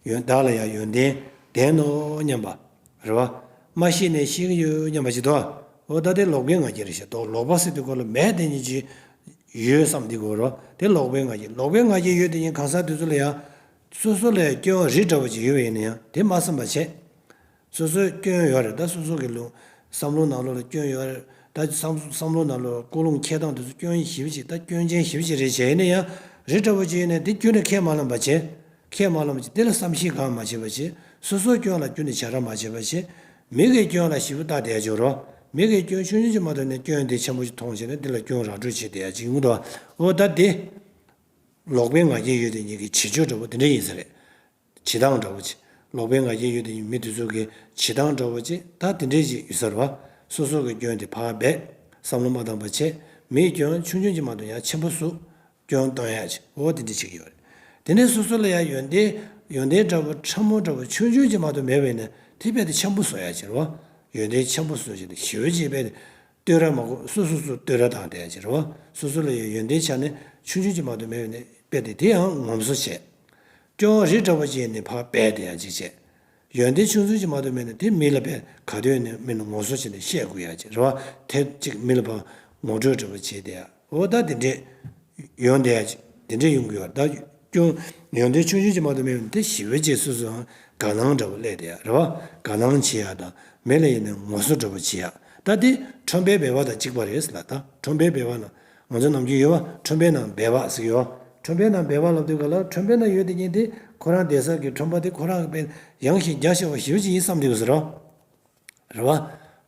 ཡོན་བདག་ལ་ཡང་ཡོན་ཏན་ལྡན་ནོ་སྙམ་པ། རེད་བ། མ་ཤེས་ནས་ཤེས་ཀྱི་ཡོད་སྙམ་པ་ཅིག་འདུག་བ། འོ་ད་དེ་ལོག་པའི་ང་རྒྱལ་རེད་ཤག་ད་ལོག་པ་ཟེར་དུས་སྐོར་ལ་མེད་དེ་ཉིད་ཀྱིས་ཡོད་བསམ་འདི་དགོས་རེད་བ། དེ་ལོག་པའི་ང་རྒྱལ། ལོག་པའི་ང་རྒྱལ་ཡོད་དེ་ཉིད་གང་ཟག་དེ་ཚོ་ལ་ཡང་སོ་སོ་ལ་སྐྱོན་རིགས་འདྲ་བོ་ཅིག་ཡོད་པ་ཡིན་ན་ཡང་དེ་མ་བསམ་པ་བྱས། སོ་སོའི་སྐྱོན་ཡོད་རེད། ད་སོ་སོ་གི་ལུང་བསམ་བློ་ནང་ལོགས་ལ་སྐྱོན་ཡོད་རེད། ད་བསམ་བསམ་བློ་ནང་ལོགས་ཀུན་སློང་འཁྱེར་སྟངས་དེ་ཚོ་སྐྱོན་ཞེ་པོ་ཅིག་ད་སྐྱོན་ཅན་ཞེ་པོ་ཅིག་རེད་བྱས་ནས་ཡང་རི་འདྲ་བོ་ཅིག་ཡིན་ན་དེ་ཁྱོན་ནས་ཁས་མ་བླངས་པ་བྱས། ཁས་མ་བླངས་པ་བྱས། དེ་ལ་བསམ་ཤེས་གང་མ་བྱས་པ་བྱས། སོ་སོའི་སྐྱོན་ལ་ཁྱོན་ནས་བྱ་ར་མ་བྱས་པ་བྱས། མི་གི་སྐྱོན་ལ་ཞེ་པོ་ལྟ་བསྡད་ཡ་ཅིག་ཡོད་རེད། མི་གི་སྐྱོན་ཆུང་ཆུང་ཅིག་མ་གཏོགས་ནས་སྐྱོན་དེ་ཆེན་པོ་ཅིག་མཐོང་བྱས་ནས་དེ་ལ་སྐྱོན་ར་སྤྲོད་བྱེད་བསྡད་ཡ་ཅིག་ཡོང་གི་འདུག་འོ་ད་དེ། ལོག་པའི་ང་རྒྱལ་ཡོད་དེ་ཉིད་ཀྱི་བྱེད་སྤྱོད་འདྲ་བོ་དེ་འདྲ་ཡིན་ས་རེད། བྱེད་སྟངས་འདྲ་བོ་ཅིག་ལོག་པའི་ང་རྒྱལ་ཡོད་དེ་ཉིད་མི་དེ་ཚོ་གི་བྱེད་སྟངས་འདྲ་བོ་ཅིག་ད་དེ་འདྲ་ཅིག་ཡོད་ས་རེད་བ། སོ་སོ་གི་སྐྱོན་དེ་ཕར་སྦས། བསམ་བློ་མ་བཏང་པ་བྱས། མིའི་སྐྱོན་ཆུང་ཆུང་ཅིག་མ་གཏོགས་ཡང་ཆེན་པོ་བཟོ། སྐྱོན་གཏོང་ཡ་ཅིག་འོ་དེ་འདྲ་ཅིག་ཡོད་རེད། དེ་ནས་སོ་སོ་ལ་ཡང་ཡོན་ཏན་ཡོན་ཏན་འདྲ་བོ་ཕྲ་མོ་འདྲ་བོ་ཆུང་ཆུང་ཅིག་མ་གཏོགས་མེད་པ་ཡིན་ན་དེ་རྦད་དེ་ཆེན་པོ་བཟོ་ཡ་ཅིག་རེད་བ། ཡོན་ཏན་ཆེན་པོ་བཟོ་བྱས་ཏེ་ཞེ་པོ་ཅིག་རྦད་དེ། བསྟོད་ར་མ་དགོས། སོ་སོ་སོ་བསྟོད་ར་བཏང་བསྡད་ཡ་ཅིག་རེད་བ། སོ་སོ་ལ་ཡང་ཡོན་ཏན་ཆ་ནས་ཆུང་ཆུང་ཅིག་མ་གཏོགས་མེད་པ་ནས་དཔེ་དེ་དེ་ཡང་ངོམ་སོ་བྱས། སྐྱོ་བ་རི་འདྲ་བོ་ཅིག་ནས་ཕར་སྦས་བསྡད་ཡ་ཅིག་བྱས། ཡོན་ཏན་ཆུང་ཆུང་ཅིག་མ་གཏོགས་མེད་ན་དེ་མི་ལ་དཔེ་ག་དུས་ནས་མི་ལ་ངོ་སོ་བྱས་ནས་བཤད་དགོས་ཡ་ཅིག་རེད་བ། དེ་ཅིག་མི་ལ་ཕར་ངོ་སྤྲོད་འདྲ་བོ་བྱས་བསྡད་ཡ། འོ་ད་དེ་འདྲས་ཡོང་བསྡད་ཡ་ཅིག་དེ་འདྲས་ཡོང་གི་ཡོད་རེད། ད་སྐྱོ་ཡོན་ཏན་ཆུང་ཆུང་ཅིག་མ་གཏོགས་མེད་པ་ནས་དེ་ཞེ་པོ་ཅིག་སོ་སོའང་དགའ་སྣང་འདྲ་བོ་སླེབས་བསྡད་ཡ་རེད་བ། དགའ་སྣང་བྱེད་ཡ་དང་མི་ལ་ཡིན་ན་ངོ་སོ་འདྲ་བོ་བྱེད་ཡ། ད་དེ་ཁྲོན་པའི་སྦལ་པ་དང་གཅིག་པ་རེད་ལ། ད་ཁྲོན་པའི་སྦལ་པ་ན། ང་ཚོ་ནམ་རྒྱུན་ཡོད་བ། ཁྲོན་པའི་ནང་སྦལ་པ་ཟེར་གྱི་ཡོད་བ། ཁྲོན་པའི་ནང་སྦལ་པ་ལབ་དུས་ག་ལ་ཁྲོན་པའི་ནང་ཡོད་དེ་ཉིད་དེ་ཁོ་རང་བསྡད་ས་གི་ཁྲོན་པ་དེ་ཁོ་རང་གི་དཔེ་ཡངས་ཤིང་རྒྱ་ཆེ་བ་ཞེ་པོ་ཅིག་ཡིན་བསམ་བསྡད་དགོས་ཟེར་རོ། རེད་བ།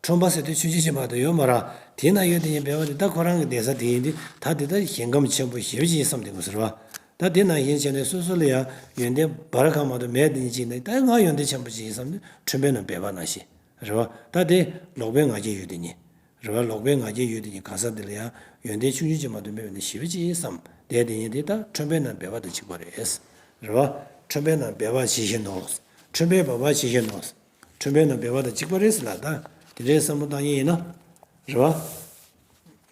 ཁྲོན་པ་ཟེར་དུས་ཆུང་ཆུང་ཞིག་མ་གཏོགས་ཡོད་མ་རེད། དེའི་ནང་ཡོད་དེ་ཉིད་སྦལ་པ་དེ་ད་ཁོ་རང་གི་བསྡད་ས་དེ་ཡིན་དུས་ད་དེ་ད་ཞིང་ཁམས་ཆེན་པོ་ཞེ་པོ་ཅིག་ཡིན་བསམ་བསྡད་དགོས་ཟེར་རོ། ད་དེ་ནང་བཞིན་བྱས་ནས་སོ་སོ་ལ་ཡང་ཡོན་ཏན་འབའ་ར་གང་མ་གཏོགས་མེད་དེ་ཉིད་ཅིག་ནས་ད་ང་ཡོན་ཏན་ཆེན་པོ་ཅིག་ཡིན་བསམ་དུས་ཁྲོན་པའི་ནང་སྦལ་པ་ནང་བཞིན། རེད་བ། ད་དེ་ལོག་པའི་ང་རྒྱལ་ཡོད་དེ་ཉིད། རེད་བ། ལོག་པའི་ང་རྒྱལ་ཡོད་དེ་ཉིད་གང་ཟག་དེ་ལ་ཡང་ཡོན་ཏན་ཆུང་ཆུང་ཅིག་མ་གཏོགས་མེད་པ་ནི་ཞེ་པོ་ཅིག་བསམ་བསྡད་དེ་ཉིད་དེ་ད་ཁྲོན་པའི་ནང་སྦལ་པ་དང་གཅིག་པ་རེད། རེད་བ། ཁྲོན་པའི་ནང་སྦལ་པ་ཇི་བཞིན་ནོ། ཁྲོན་པའི་སྦལ་པ་ཇི་བཞིན་ནོ། ཁྲོན་པའི་ནང་སྦལ་པ་དང་གཅིག་པ་རེད་ཟེར་ལ་ད། དེ་འདྲའི་བསམ་བློ་བཏང་ཡས་ཡིན་ན། རེད་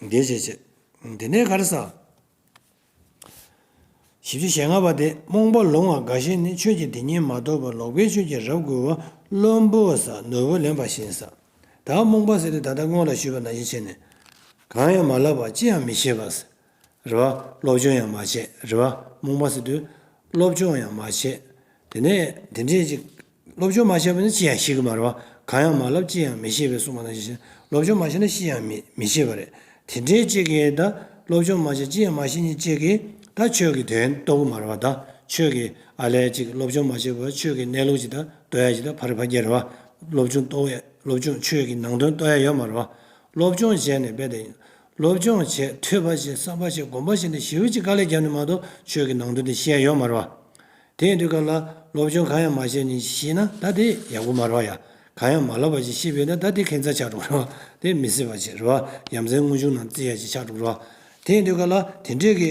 བ། འདི་བྱས་བྱས། དེ་ནས་ག་རེ་ཟ། བཞི་བཅུ་ཞེ་ལྔ་པ་དེ་རྨོངས་པ་ལོང་བ་འགའ་ཞིག་ནི་ཆོས་ཀྱི་དེ་ཉིད་མ་རྟོགས་པར་ལོག་པའི་ཆོས་ཀྱིས་རབ་བསྒུལ་བ་བླུན་པོ་ཟ་ནོར་བུ་ལེན་པ་བཞིན་ཟ། ད་རྨོངས་པ་ཟེར་དུས་ད་ལྟ་སྔོན་ལ་ཞུས་པ་ནང་བཞིན་བྱས་ནས། གང་ཡང་མ་བསླབས་པར་ཅི་ཡང་མི་ཤེས་པ་ཟེར། རེད་བ། སློབ་སྦྱོང་ཡང་མ་བྱས། རེད་བ། རྨོངས་པ་ཟེར་དུས་སློབ་སྦྱོང་ཡང་མ་བྱས། དེ་ནས་དེ་འདྲས་ཅིག་སློབ་སྦྱོང་མ་བྱས་པ་ནི་ཅི་ཡང་ཤེས་ཀྱི་མ་རེད་བ། གང་ཡང་མ་བསླབས་ཅི་ཡང་མི་ཤེས་པའི་གསུངས་པ་ནང་བཞིན་སློབ་སྦྱོང་མ་བྱས་ན་ཅི་ཡང་མི་མི་ཤེས་པ་རེད། དེ་འདྲའི་གཅིག་གིས་ད་སློབ་སྦྱོང་མ་བྱས་ཅི་ཡང་མ་ཤེས་མཁན་གཅིག་གིས་ད་ཆོས་ཀྱི་དོན་རྟོགས་ཀྱི་མ་རེད་བ། ད་ཆོས་ཀྱི་ཨ་ལས་ཅིག་སློབ་སྦྱོང་མ་བྱས་པར་ཆོས་ཀྱི་གནས་ལུགས་ཅིག་ད་རྟོགས་ཡ་ཅིག་ད་ཕ་རི་ཕ་རྒྱ་རེད་བ། སློབ་སྦྱོང་རྟོགས་ཡ་སློབ་སྦྱོང་ཆོས་ཀྱི་ནང་དོན་རྟོགས་ཡ་ཡོད་མ་རེད་བ། སློབ་སྦྱོང་བྱས་ནས་རྦད་དེ་སློབ་སྦྱོང་བྱས་ཐོས་པ་བྱས་བསམ་པ་བྱས་སྒོམ་པ་བྱས་ནས་ཞེ་པོ་ཅིག་དཀའ་ལས་བརྒྱབ་ནས་མ་གཏོགས་ཆོས་ཀྱི་ནང་དོན་དེ་ཤེས་ཡ་ཡོད་མ་རེད་བ། དེ་ཡིན་དུས་ག་ལ་སློབ་སྦྱོང་གང་ཡང་མ་བྱས་ནས་ཤེས་ན་ད་དེ་ཡག་པོ་མ་རེད་བ་ཡ། གང་ཡང་མ་བསླབས་པ་ཅིག་ཤེས་པས་ན་ད་དེ་ཁྱད་མཚར་ཆགས་འགྲོ་གི་རེད་བ། དེ་མི་སྲིད་པ་ཅིག་རེད་བ། ཡ་མཚན་དངོས་བྱུང་ནང་བརྩི་ཡ་ཅིག་ཆགས་འགྲོ་གི་རེད་བ། དེ་ཡིན་དུས་ག་ལ་དེ་འདྲས་ཀྱི་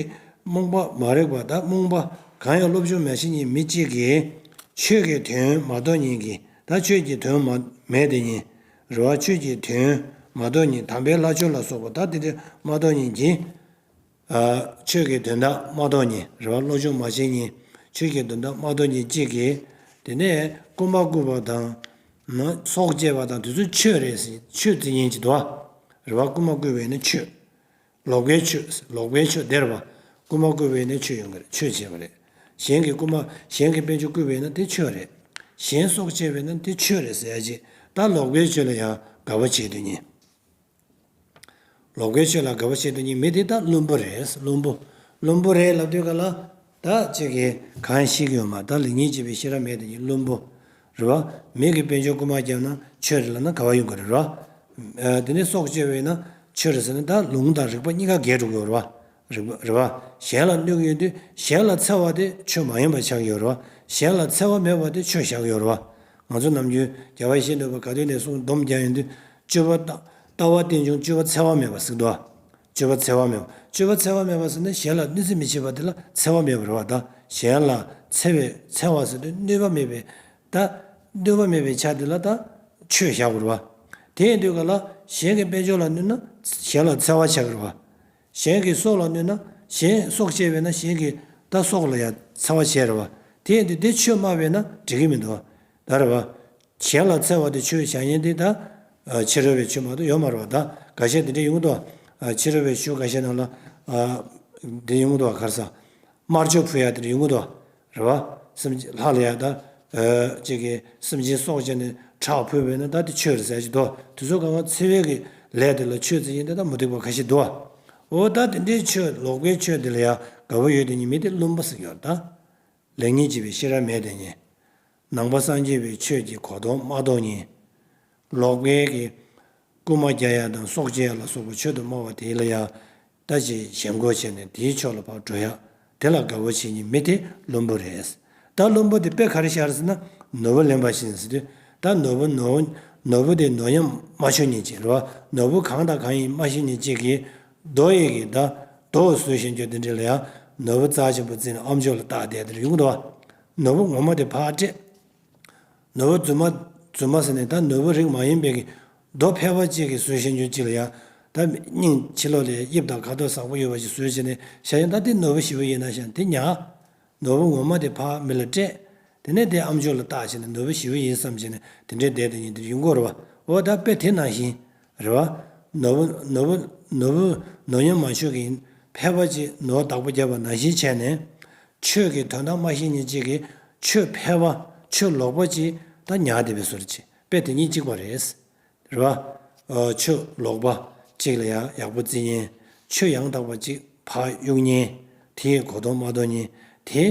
རྨོངས་པ་མ་རིག་པ་ད་རྨོངས་པ་གང་ཡང་སློབ་སྦྱོང་མ་བྱེད་མཁན་མི་གཅིག་གིས་ཆོས་ཀྱི་དོན་མ་རྟོགས་མཁན་གྱི་ད་ཆོས་ཀྱི་དོན་མ་མེད་དེ་ཉིད་རེད་བ། ཆོས་ཀྱི་དོན་མ་རྟོགས་མཁན་དམ་པའི་ལྷ་ཆོས་ལ་སོགས་པ་ད་དེ་འདྲས་མ་རྟོགས་མཁན་གྱི། ཨ། ཆོས་ཀྱི་དོན་དག་མ་རྟོགས་མཁན་རེད་བ། སློབ་སྦྱོང་མ་བྱེད་མཁན་ཆོས་ཀྱི་དོན་དག་མ་རྟོགས་མཁན་གཅིག་གིས། དེ་ནས་རྐུན་མ་རྐུ་བ་དང་། ན་སྲོག་བཅད་པ་དང་དེ་ཚོ་ཆོས་རེད་ཟེར་ཆོས་བརྩི་མཁན་ཅིག་འདུག་བ། རེད་བ། རྐུན་མ་རྐུས་པ་ཡིན་ན་ཆོས། ལོག་པའི་ཆོས་ལོག་པའི་ཆོས་དེ་རེད་བ། རྐུན་མ་རྐུས་པ་ཡིན་ན་ཆོས་ཡོང་གི་རེད། ཆོས་བྱས་པ་རེད། གཞན་གྱི་རྐུན་མ་གཞན་གྱི་དཔལ་འབྱོར་རྐུས་པ་ཡིན་ན་དེ་ཆོས་རེད། གཞན་སྲོག་བཅད་པ་ཡིན་ན་དེ་ཆོས་རེད་ཟེར་ཡ་ཅིག་ད་ལོག་པའི་ཆོས་ལ་ཡང་དགའ་བོ་བྱེད་སྡོད་མཁན། ལོག་པའི་ཆོས་ལ་དགའ་བོ་བྱེད་དེ་ཉིད་མི་དེ་ད་བླུན་པོ་རེད། བླུན་པོ། བླུན་པོ་རེད་ལབ་དུས་ག་ལ། ད་ཅིག་གིས་གང་ཤེས་ཀྱི་ཡོད་མ་ད་ལེགས་ཉེས་འབྱེད་པའི་ཤེས་རབ་མེད་དེ་ཉིད་བླུན་པོ། རེད་བ། མི་གི་དཔལ་འབྱོར་རྐུན་མ་བརྒྱབ་ན་ཆོས་རེད་ལབ་ན་ག་བ་ཡོང་གི་རེད་ར། ཨ། དེ་ནས་སྲོག་བཅད་པས་ན་ཆོས་རེད་ཟེར་ན་ད་ལུང་དང་རིགས་པ་གཉིས་ཀ་འགལ་འགྲོ་གི་ཡོད་རེད་བ། རེད་བ། གཞན་ལ་གནོད་ཀྱི་ཡོད་དུས་གཞན་ལ་འཚེ་བ་དེ་ཆོས་མ་ཡིན་པ་ཆགས་ཀྱི་ཡོད་རེད་བ། གཞན་ལ་འཚེ་བ་མེད་པ་དེ་ཆོས་བཞག་ཡོད་རེད་བ། ང་ཚོ་ནམ་རྒྱུན་རྒྱལ་བ་ཡིད་བཞིན་ནོར་བུ་ག་དུས་ནས་གསུང་སྡོམ་རྒྱག་ཡོང་དུས་སྤྱོད་པ་ལྟ་ལྟ་བ་རྟེན་འབྱུང་སྤྱོད་པ་འཚེ་བ་མེད་པ་ཟེར་འདུག་བ། སྤྱོད་པ་འཚེ་བ་མེད་པ། སྤྱོད་པ་འཚེ་བ་མེད་པ་ཟེར་ན་གཞན་ལ་གནོད་འཚེ་མི་བྱེད་པ་དེ་ལ་འཚེ་བ་མེད་པ་རེད་བ། ད་གཞན་ལ་འཚེ་བའི་འཚེ་བ་ཟེར་དུས་གནོད་པ་མེད་པའི། ད་གནོད་པ་མེད་པའི་ཆ་དེ་ལ་ད་ཆོས་བཞག་པ་རེད་བ། དེ་ཡིན་དུས་ག་ལ་གཞན་གྱི་དཔལ་འབྱོར་ལ་གནོད་ན་གཞན་ལ་འཚེ་བ་ཆགས་ཀྱི་རེད་བ། གཞན་གྱི་སྲོག་ལ་གནོད་ན་གཞན་སྲོག་བཅད་པས་ན་གཞན་གྱི་ད་སྲོག་ལ་ཡང་འཚེ་བ་བྱས་རེད་བ། དེ་ཡིན་དུས་དེ་ཆོས་སྨྲ་བས་ན་འགྲིག་གི་མི་འདུག་བ། ད་རེད་བ། གཞན་ལ་འཚེ་བ་དེ་ཆོས་བྱ་ཡིན་དེ་ད། ཕྱི་རོལ་པའི་ཆོས་མ་གཏོགས་ཡོད་མ་རེད་བ། ད་འགའ་ཤས་དེ་འདྲ་ཡོང་གི་འདུག་བ། ཕྱི་རོལ་པའི་ཆོས་འགའ་ཤས་ནང་ལ། དེ་ཡོང་གི་འདུག་བ། ག་རེ་ཟ། དམར་མཆོད་ཕུལ་ཡ་དེ་འདྲ་ཡོང་གི་འདུག་བ། རེད་བ། སེམས་ལྷ་ལ་ཡ་ད། ཅིག་གིས་སེམས་ཅན་སྲོག་བཅད་ནས་ཁྲག་ཕུལ་བས་ན་ད་དེ་ཆོས་རེད་ཟེར་གྱི་འདུག་དེ་ཚོ་གང་ག་འཚེ་བའི་གི་ལས་དེ་ལ་ཆོས་ཟེར་ཡིན་ད་ད་མུ་སྟེགས་པ་ཁ་ཤས་འདུག་བ། འོ་ད་དེ་འདྲའི་ཆོས་ལོག་པའི་ཆོས་དེ་ལ་ཡ་དགའ་བོ་ཡོད་དེ་ཉིད་མི་དེ་བླུན་པོ་ཟེར་གྱི་ཡོད་ད། ལེགས་ཉེས་འབྱེད་པའི་ཤེས་རབ་མེད་དེ་ཉིད། ནང་པ་སངས་རྒྱས་པའི་ཆོས་ཀྱི་གོ་རྟོགས་མ་རྟོགས་ཉིད། ལོག་པའི་གི་རྐུན་མ་རྒྱག་ཡ་དང་སྲོག་བཅད་ཡ་ལ་སོགས་པ་ཆོས་དུ་སྨྲ་བ་དེ་ལ་ཡང་ད་ཅིག་ཞེན་ཁོག་བྱས་ནས་དེའི་ཕྱོགས་ལ་ཕར་འགྲོ་ཡ་དེ་ལ་དགའ་བོ་བྱེད་ཉིད་མི་དེ་བླུན་པོ་རེད། ད་བླུན་པོ་དེ་དཔེ་ག་རེ་བཞག་རེད་ཟེར་ན་ནོར་བུ་ལེན་པ་བཞིན་ཟེར་དུས་ད་ནོར་བུ་ནོར་ནོར་བུ་དེ་ནོར་ཉམས་མ་ཤོར་ཉིད་ཅིག་རེད་བ། ནོར་བུ་གང་དང་གང་ཡིན་མ་ཤེས་ཉིད་ཅིག་གིས་རྡོ་ཡི་གི་ད་རྡོ་བཟོས་བཞིན་རྒྱུ་དེ་འདྲ་ལ་ཡང་ནོར་བུ་རྩ་ཆེན་པོ་བརྩིས་ནས་ཨམ་ཅོག་ལ་བཏགས་བསྡད་དེ་ཡོང་གི་འདུག་བ། ནོར་བུ་ངོ་མ་དེ་ཕར་སྤྲད། ནོར་བུ་རྫུན་མ་རྫུན་མ་ཟེར་ནས་ད་ནོར་བུ་རིགས་མ་ཡིན་པའི་གི་རྡོ་ཕལ་པ་གཅིག་གིས་བཟོས་བཞིན་རྒྱུ་གཅིག་ལ་ཡང་ ད་སྙིང་ཕྱི་ལོགས་ལ་དབྱིབས་དང་ཁ་དོག་བཟང་པོ་ཡོད་པ་ཞིག་བཟོས་བྱས་ནས་བཞག་ཡང་། ད་དེ་ནོར་བུ་ཞེ་པོ་ཡིན་ན་བཞག་དེ་ཉར། ནོར་བུ་ངོ་མ་དེ་ཕར་མི་ལ་སྤྲད། དེ་ནས་དེ་ཨ་མཆོག་ལ་བཏགས་བྱས་ནས་ནོར་བུ་ཞེ་པོ་ཡིན་བསམ་བྱས་ནས་དེ་འདྲའི་བསྡད་དེ་ཉིན་དེར་ཡོང་གི་རེད་བ། འོ་ད་དཔེ་དེ་ནང་བཞིན་རེད་བ། ནོར་བུ་ནོར་བུ་ནོར་བུ་ནོར་ཉམས་མ་ཞུགས་ཀྱི་ཕལ་པ་ཅིག་ནོར་བདག་པོ་བརྒྱབ་པ་ནང་བཞིན་བྱས་ནས། ཆོས་ཀྱི་དོན་དག་མ་ཤེས་མཁན་ཅིག་གིས་ཆོས་ཕལ་པ་ཆོས་ལོག་པ་ཅིག་ད་ཉར་བསྡད་པའི་བཟོ་འདྲ་ཅིག་དཔེ་དེ་གཉིས་གཅིག་པ་རེད། རེད་བ། ཆོས་ལོག་པ་གཅིག་ལ་ཡང་ཡག་པོ་བརྩི་མཁན། ཆོས་ཡང་དག་པ་གཅིག་ཕར་གཡུག་མཁན། དེའི་གོ་རྟོགས་མ་རྟོགས་མཁན་དེ་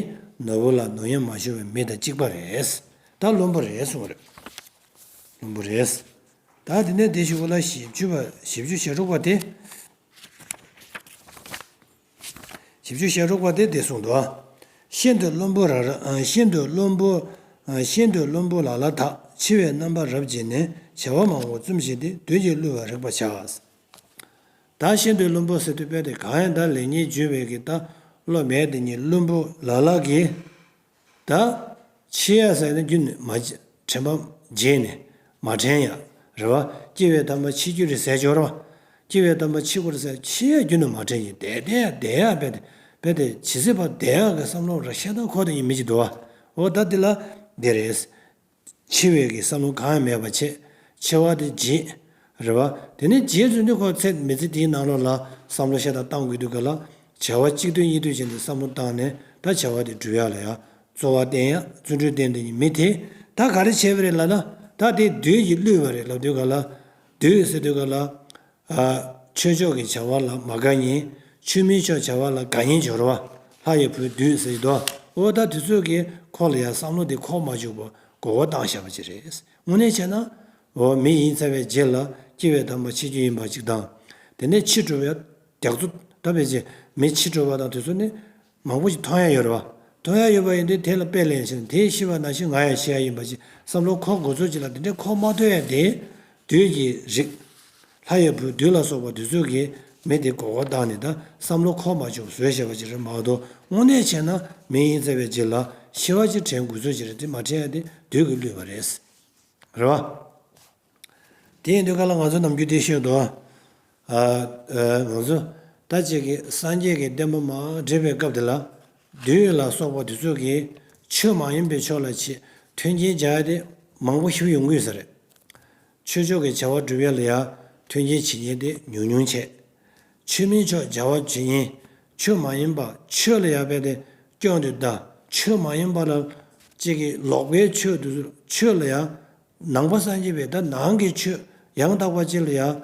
ནོར་བུ་ལ་ནོར་ཉམས་མ་ཞུགས་པའི་མི་དང་གཅིག་པ་རེད། ད་བླུན་པོ་རེད་གསུངས་པ་རེད། བླུན་པོ་རེད། ད་དེ་ནས་དེ་ཞུ་བ་ལ་བཞི་བཅུ་པ་བཞི་བཅུ་ཞེ་དྲུག་པ་དེ། བཞི་བཅུ་ཞེ་དྲུག་པ་དེ་འདི་གསུངས་འདུག་ཤིན་ཏུ་བླུན་པོ་ར་ར། ཤིན་ཏུ་བླུན་པོ། ཤིན་ཏུ་བླུན་པོ་ལ་ལ་དག་འཆི་བའི་རྣམ་པ་རབ་བརྗེས་ནས་བྱ་བ་མང་པོ་བརྩོན་བྱེད་དེ། བདུད་ཀྱིས་བསླུས་པར་རིག་པར་བྱ། ད་ཤིན་ཏུ་བླུན་པོ་ཟེར་དུས་དཔེ་དེ་གང་ཡང་ད་ལེགས་ཉེས་བརྗོད་པའི་གི་ད་བློ་མེད་དེ་ཉིད་བླུན་པོ་ལ་ལ་གིས། ད་འཆི་ཡ་ཟེར་ནས་རྒྱུན་ནས་མ་དྲན་པ་བརྗེད་ནས་མ་དྲན་ཡ་རེད་བ། སྐྱེ་བའི་དམ་པ་འཆི་རྒྱུ་རེད་ཟེར་ཆོག་རེད་བ། སྐྱེ་བའི་དམ་པ་འཆི་དགོས་རེད་ཟེར་འཆི་ཡ་རྒྱུན་ནས་མ་དྲན་ཡིན་བསྡད་བསྡད་ཡ་བསྡད་ཡ་བསྡད་དེ་བསྡད་དེ་ཇི་སྲིད་བར་བསྡད་ཡ་གི་བསམ་བློ་ར་ཤ་སྟག་འཁོར་དེ་ཡིན་མི་ཅིག་འདུག་བ། འོ་ད་འདི་ལ་འདི་རེད། འཆི་བའི་གི་བསམ་བློ་གང་ཡང་མེད་པ་བྱས། འཆི་བ་དེ་བརྗེད། རེད་བ། དེ་ནས་བརྗེད་ཚུལ་འདི་ཁོ་ཚེ་མི་ཚེ་དེའི་ནང་ལོགས་ལ་བསམ་བློ་ཤ་སྟག་བཏང་དགོས་དུས་ག་ལ། བྱ་བ་གཅིག་བསྟུན་གཉིས་བསྟུན་བྱས་ནས་བསམ་བློ་བཏང་ནས་ད་བྱ་བ་དེ་སྒྲུབ་ཡ་ལ་ཡ་རྩོལ་བ་བསྟེན་ཡ་བརྩོན་འགྲུས་བསྟེན་དེ་ཉིད་མི་དེ་ད་ག་རེ་བྱས་པ་རེད་ལབ་ན། ད་དེ་བདུད་ཀྱིས་བསླུས་པ་རེད་ལབ་དུས་ག་ལ། བདུད་ཟེར་དུས་ག་ལ། ཨ། ཆོས་ཕྱོགས་ཀྱི་བྱ་བ་ལ་མ་དགའ་མཁན། ཆོས་མིན་ཕྱོགས་བྱ་བ་ལ་དགའ་མཁན་སྦྱོར་བ། ལྷ་ཡི་བུའི་བདུད་ཟེར་གྱི་འདུག་འོ་ད་དེ་ཚོས་ཀྱིས་ཁོ་ལ་ཡང་བསམ་བློ་དེ་འཁོར་མ་བཅུག་པར་མགོ་སྐོར་བཏང་བཞག་པ་ཅིག་རེད། དངོས་གནས་བྱས་ན། འོ་མི་ཡིན་ཚར་བའི་རྗེས་ལ་སྐྱེ་བའི་དམ་པ་འཆི་རྒྱུ་ཡིན་པ་ཅིག་དང་། དེ་ནས་འཆི་འགྲོ་བའི་རྒྱ་མཚོ་ད་བས་ཀྱི་མི་འཆི་འགྲོ་བ་དང་དེ་ཚོ་ནི། མང་པོ་ཞིག་མཐོང་ཡ་ཡོད་རེད་བ། མཐོང་ཡ་ཡོད་པ་ཡིན་དུས་དེ་ལ་དཔེ་ལེན་ཞིང་དེས་ཤི་བ་ནང་བཞིན་ང་ཡང་ཤི་ཡ་ཡིན་པ་ཞིག་བསམ་བློ་འཁོར་དགོས་ཚོད་ཅིག་ལ་དེ་འདྲའི་འཁོར་མ་ཐུབ་ཡ་དེ། བདུད་ཀྱི་རིགས། ལྷ་ཡི་བུ་བདུད་ལ་སོགས་པ་དེ་ཚོས་ཀྱིས་མི་དེ་མགོ་སྐོར་བཏང་ནས་ད་བསམ་བློ་འཁོར་མ་བཅུག་བཟོས་བཞག་པ་ཅིག་རེད་མ་གཏོགས། དངོས་གནས་བྱས་ན་མི་ཡིན་ཚར་བའི་རྗེས་ལ་ཤི་བ་ཅིག་དྲན་དགོས་ཚོད་ཅིག་རེད། དེ་མ་དྲན་ཡ་དེ་བདུད་ཀྱིས་བསླུས་པ་རེད། རེད་བ། དེ་ཡིན་དུས་ག་ལ་ང་ཚོ་ནམ་རྒྱུན་དེ་ཤོད་དོ། ཨ། ཨ། ང་ཚོ་ད་ཅིག་གི་སངས་རྒྱས་ཀྱི་བསྟན་པ་མར་སྒྲིག་པའི་སྐབས་དེ་ལ། བདུད་ལ་སོགས་པ་དེ་ཚོ་གིས་ཆོས་མ་ཡིན་པའི་ཕྱོགས་ལ་ཆེས་མཐུན་རྐྱེན་སྦྱར་ཏེ་མང་པོ་ཞིག་ཡོང་གི་ཡོད་ས་རེད། ཆོས་ཕྱོགས་ཀྱི་བྱ་བ་སྒྲུབ་ཡ་ལ་ཡང་མཐུན་རྐྱེན་བྱེད་མཁན་དེ་ཉུང་ཉུང་བྱས། ཆོས་མིན་ཕྱོགས་བྱ་བ་བྱེད་མཁན། ཆོས་མ་ཡིན་པ་ཆོས་ལ་ཡང་དཔེ་དེ་སྐྱོན་དུ་བལྟ། ཆོས་མ་ཡིན་པ་ལ་གཅིག་གིས་ལོག་པའི་ཆོས་དེ་ཚོ་ཆོས་ལ་ཡང་། ནང་པ་སངས་རྒྱས་པའི་ད་ནང་གི་ཆོས་ཡང་དག་པ་ཅིག་ལ་ཡང་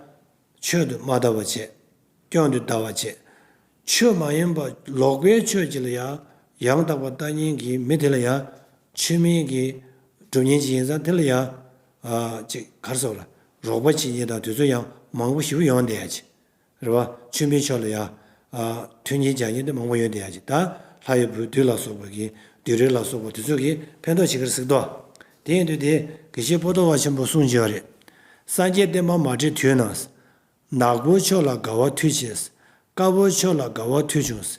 ཆོས་དུ་མ་ལྟ་བ་བྱས། སྐྱོན་དུ་ལྟ་བ་བྱས། ཆོས་མ་ཡིན་པ་ལོག་པའི་ཆོས་ཅིག་ལ་ཡང་ཡང་དག་པ་ལྟ་མཁན་གྱི་མི་དེ་ལ་ཡང་ཆོས་མིན་གྱི་སྒྲུབ་མཁན་ཅིག་ཡིན་ཙང་དེ་ལ་ཡང་ཨ་ཅིག་ག་རེ་ཟེར་བ་ལ་རོགས་པ་བྱེད་མཁན་དང་དེ་ཚོ་ཡང་མང་པོ་ཞེ་པོ་ཡོང་བསྡད་ཡ་ཅིག་རེད་བ། ཆོས་མིན་ཕྱོགས་ལ་ཡང་ཨ་མཐུན་རྐྱེན་སྦྱར་མཁན་དེ་མང་པོ་ཡོང་བསྡད་ཡ་ཅིག་ད་ལྷ་ཡི་བུ་བདུད་ལ་སོགས་པ་གི་བདུད་རིགས་ལ་སོགས་པ་དེ་ཚོ་གིས་ཕན་ཐོགས་བྱེད་ཀྱི་རེད་ཟེར་གི་འདུག་དེ་ཡིན་དུས་དེ་དགེ་བཤེས་པོ་ཏོ་བ་ཆེན་པོ་གསུངས་བྱས་པ་རེད། སངས་རྒྱས་བསྟན་པ་མ་སྒྲིག་དུས་ན། ནག་པོ་ཕྱོགས་ལ་དགའ་བ་མཐུ་ཆེ། དཀར་པོ་ཕྱོགས་ལ་དགའ་བ་མཐུ་ཆུང་།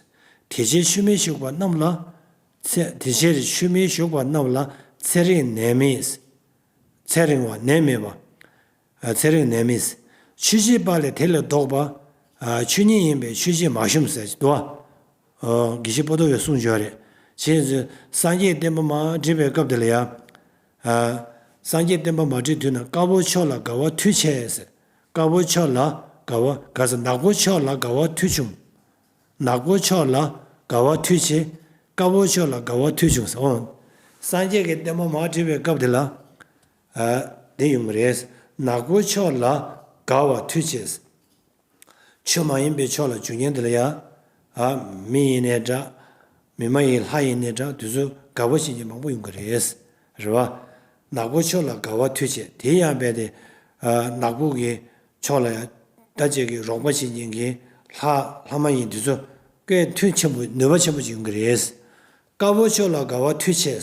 དེ་ཕྱིར་ཆོས་མིན་ཞུགས་པ་རྣམས་ལ། ཚེ་དེ་ཕྱིར་ཆོས་མིན་ཞུགས་པ་རྣམས་ལ་ཚེ་རིང་ནད་མེད། ཚེ་རིང་བ་ནད་མེད་པ། ཚེ་རིང་ནད་མེད། ཆོས་བྱེད་པ་ལས་དེ་ལས་ལྡོག་པ། ཆོས་ཉིད་ཡིན་པས་ཆོས་བྱེད་མ་ཞུམ་ཟེར་གྱི་འདུག་དགེ་བཤེས་པོ་ཏོ་བས་གསུངས་བྱས་པ་རེད། བྱས་ཙང་སངས་རྒྱས་བསྟན་པ་མ་སྒྲིག་པའི་སྐབས་དེ་ལ་ཡང་། ཨ། སངས་རྒྱས་བསྟན་པ་མ་སྒྲིག་དུས་ན་དཀར་པོ་ཕྱོགས་ལ་དགའ་བ་མཐུ་ཆེ་ཟེར། དཀར་པོ་ཕྱོགས་ལ་དགའ་བ་དགའ་ཟེར། ནག་པོ་ཕྱོགས་ལ་དགའ་བ་མཐུ་ཆུང་། ནག་པོ་ཕྱོགས་ལ་དགའ་བ་མཐུ་ཆེ། དཀར་པོ་ཕྱོགས་ལ་དགའ་བ་མཐུ་ཆུང་ཟེར། འོང་། སངས་རྒྱས་ཀྱི་བསྟན་པ་མ་སྒྲིག་པའི་སྐབས་དེ་ལ། ཨ། དེ་ཡོང་གི་རེད། ནག་པོ་ཕྱོགས་ལ་དགའ་བ་མཐུ་ཆེ། ཆོས་མ་ཡིན་པའི་ཕྱོགས་ལ་འཇུག་མཁན་དེ་ལ་ཡང་། ཨ། མི་ཡིན་ནའི་འདྲ། མི་མ་ཡིན་ལྷ་ཡིན་ནའི་འདྲ། དེ་ཚོ་དགའ་པོ་བྱེད་མཁན་མང་པོ་ཡོང་གི་རེད། རེད་བ། ནག་པོ་ཕྱོགས་ལ་དགའ་བ་མཐུ་ཆེ། དེ་ཡང་རྦད་དེ། ཨ། ནག་པོ་གི་ཕྱོགས་ལ་ཡང་ད་ཅིག་གི་རོགས་པ་བྱེད་མཁན་གྱི་ལྷ་ལྷ་མ་ཡིན་དེ་ཚོ་ཀའི་མཐུ་ཆེན་པོ་ནུས་པ་ཆེན་པོ་ཅིག་ཡོང་གི་རེད། དཀར་པོ་ཕྱོགས་ལ་དགའ་བ་མཐུ་ཆེ།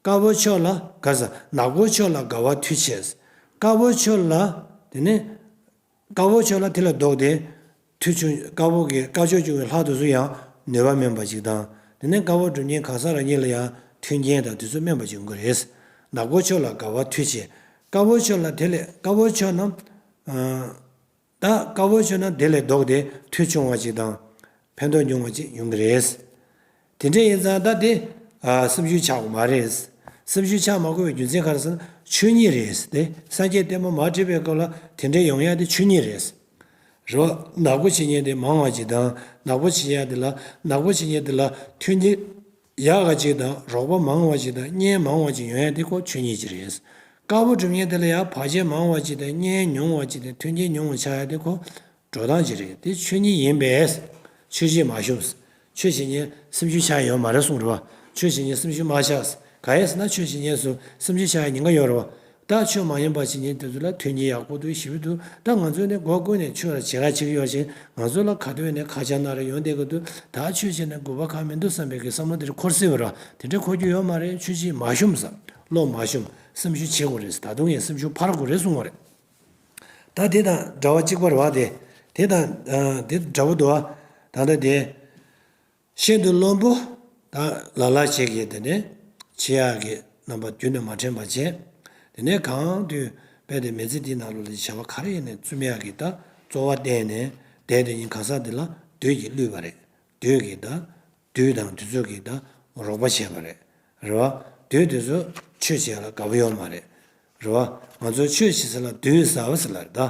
དཀར་པོ་ཕྱོགས་ལ་དགའ་ས། ནག་པོ་ཕྱོགས་ལ་དགའ་བ་མཐུ་ཆེ། དཀར་པོ་ཕྱོགས་ལ། དེ་ནས། དཀར་པོ་ཕྱོགས་ལ་དེ་ལས་ལྡོག་སྟེ། མཐུ་ཆུང་དཀར་པོ་གི་དཀར་ཕྱོགས་ཆུང་བའི་ལྷ་དེ་ཚོ་ཡང་ནུས་པ་དམན་པ་ཅིག་དང་། དེ་ནས་དཀར་པོ་སྒྲུབ་མཁན་གང་ཟག་རང་ཉིད་ལ་ཡང་མཐུན་རྐྱེན་དང་དེ་ཚོ་དམན་པ་ཅིག་ཡོང་གི་རེད། ནག་པོ་ཕྱོགས་ལ་དགའ་བ་མཐུ་ཆེ། དཀར་པོ་ཕྱོགས་ལ་དེ་ལས་དཀར་པོ་ཕྱོགས་ན། ཨ། ད་དཀར་པོ་མཆོད་ན་དེ་ལས་ལྡོག་སྟེ་འཐུས་ཆུང་བ་ཅིག་དང་། ཕན་ཐོགས་ཉུང་བ་ཅིག་ཡོང་གི་རེད། དེ་འདྲ་ཡིན་ཙང་ད་དེ་ཨ་སེམས་ཤུགས་ཆག་དགོས་མ་རེད། སེམས་ཤུགས་ཆག་མ་དགོས་པའི་རྒྱུ་མཚན་ག་རེ་ཟེར་ན་ཆོས་ཉིད་རེད་དེ། སངས་རྒྱས་བསྟན་པ་མར་ཁྲིད་པའི་སྐབས་ལ་དེ་འདྲ་ཡོང་ཡ་དེ་ཆོས་ཉིད་རེད། རེད་བ། ནག་པོ་བྱེད་མཁན་དེ་མང་བ་ཅིག་དང་། ནག་པོ་བྱེད་ཡ་དེ་ལ་ནག་པོ་བྱེད་མཁན་དེ་ལ་མཐུན་རྐྱེན་ཡག་ག་ཅིག་དང་། རོགས་པ་མང་བ་ཅིག་དང་། གཉེན་མང་བ་ཅིག་ཡོང་ཡ་དེ་ཁོ་ཆོས་ཉིད་ཅིག་རེད། དཀར་པོ་སྒྲུབ་མཁན་དེ་ལ་ཡང་བར་ཆད་མང་བ་ཅིག་དང་། གཉེན་ཉུང་བ་ཅིག་དང་། མཐུན་རྐྱེན་ཉུང་བ་ཆགས་ཡ་དེ་ཁོ་འགྲོ་སྟངས་ཅིག་རེད། དེ་ཆོས་ཉིད་ཡིན་པས་ཆོས་བྱེད་མ་ཞུམ། ཆོས་བྱེད་མཁན་སེམས་ཤུགས་ཆག་ཡོད་མ་རེད་གསུངས་རེད་བ། ཆོས་བྱེད་མཁན་སེམས་ཤུགས་མ་ཆག། གང་ཡིན་ཟེར་ན་ཆོས་བྱེད་མཁན་ཚོ་སེམས་ཤུགས་ཆག་ཡ་ཉེན་ཁ་ཡོད་རེད་བ། ད་ཆོས་མ་ཡིན་པ་བྱེད་མཁན་དེ་ཚོ་ལ་མཐུན་རྐྱེན་ཡག་པོ་འདུག་ཞེ་པོ་འདུག་ད་ང་ཚོས་ནི་སྒོ་ཀུན་ནས་ཆོས་ལ་བྱེད་ཁ་བྱེད་ཀྱི་ཡོད་ཅིང་། ང་ཚོ་ལ་ག་དུས་ནས་ཁ་ཆག་ན་རེ་ཡོང་བསྡད་ཀྱི་འདུག་ད་ཆོས་བྱས་ན་དགོས་པ་གང་མི་འདུག་བསམ་པའི་གི་བསམ་བློ་དེ་འཁོར་སྲིད་པ་རེད། དེ་འདྲ་འཁོར་རྒྱུ་ཡོད་མ་རེད། ཆོས་བྱེད་མ་ཞུམ་ཟེར། བློ་མ་ཞུམ། སེམས་ཤུགས་ཆེ་དགོས་རེད་ཟེར། ད་དུང་ཡང་སེམས་ཤུགས་འཕར་དགོས་རེད་གསུང་བ་རེད། ད་དེ་དང་འདྲ་བ་གཅིག་པ་རེད་བ། དེ་དེ་དང་ཨ་དེ་འདྲ་པོ་འདུག་བ། ད་ལྟ་དེ། ཤིན་ཏུ་རློམ་པོ་དང་ལ་ལ་ཞིག་གིས་དེ་ནས་འཆི་ཡག་གི་རྣམ་པ་རྒྱུན་དུ་མ་དྲན་པར་བྱས། དེ་ནས་གང་དུས་དཔེ་དེ་མི་ཚེ་འདིའི་ནང་ལོགས་ལ་བྱ་བ་ག་རེ་ཡིན་ནའི་བཙུན་མ་ཡག་གི་ད་རྩོལ་བ་བསྟེན་ནས་བསྡད་དེ་ཡིན། གང་ཟག་འདི་ལ་བདུད་ཀྱིས་བསླུས་པ་རེད། བདུད་ཀྱིས་ད་བདུད་དང་དེ་ཚོ་གིས་ད་རོགས་པ་བྱས་པ་རེད། རེད་བ། བདུད་དེ་ཚོ་ཆོས་བྱེད་ལ་དགའ་པོ་ཡོད་མ་རེད། རེད་བ། ང་ཚོ་ཆོས་བྱེད་ས་ལ་བདུད་ཟ་བ་ཟེར་ལ་རེད་ད།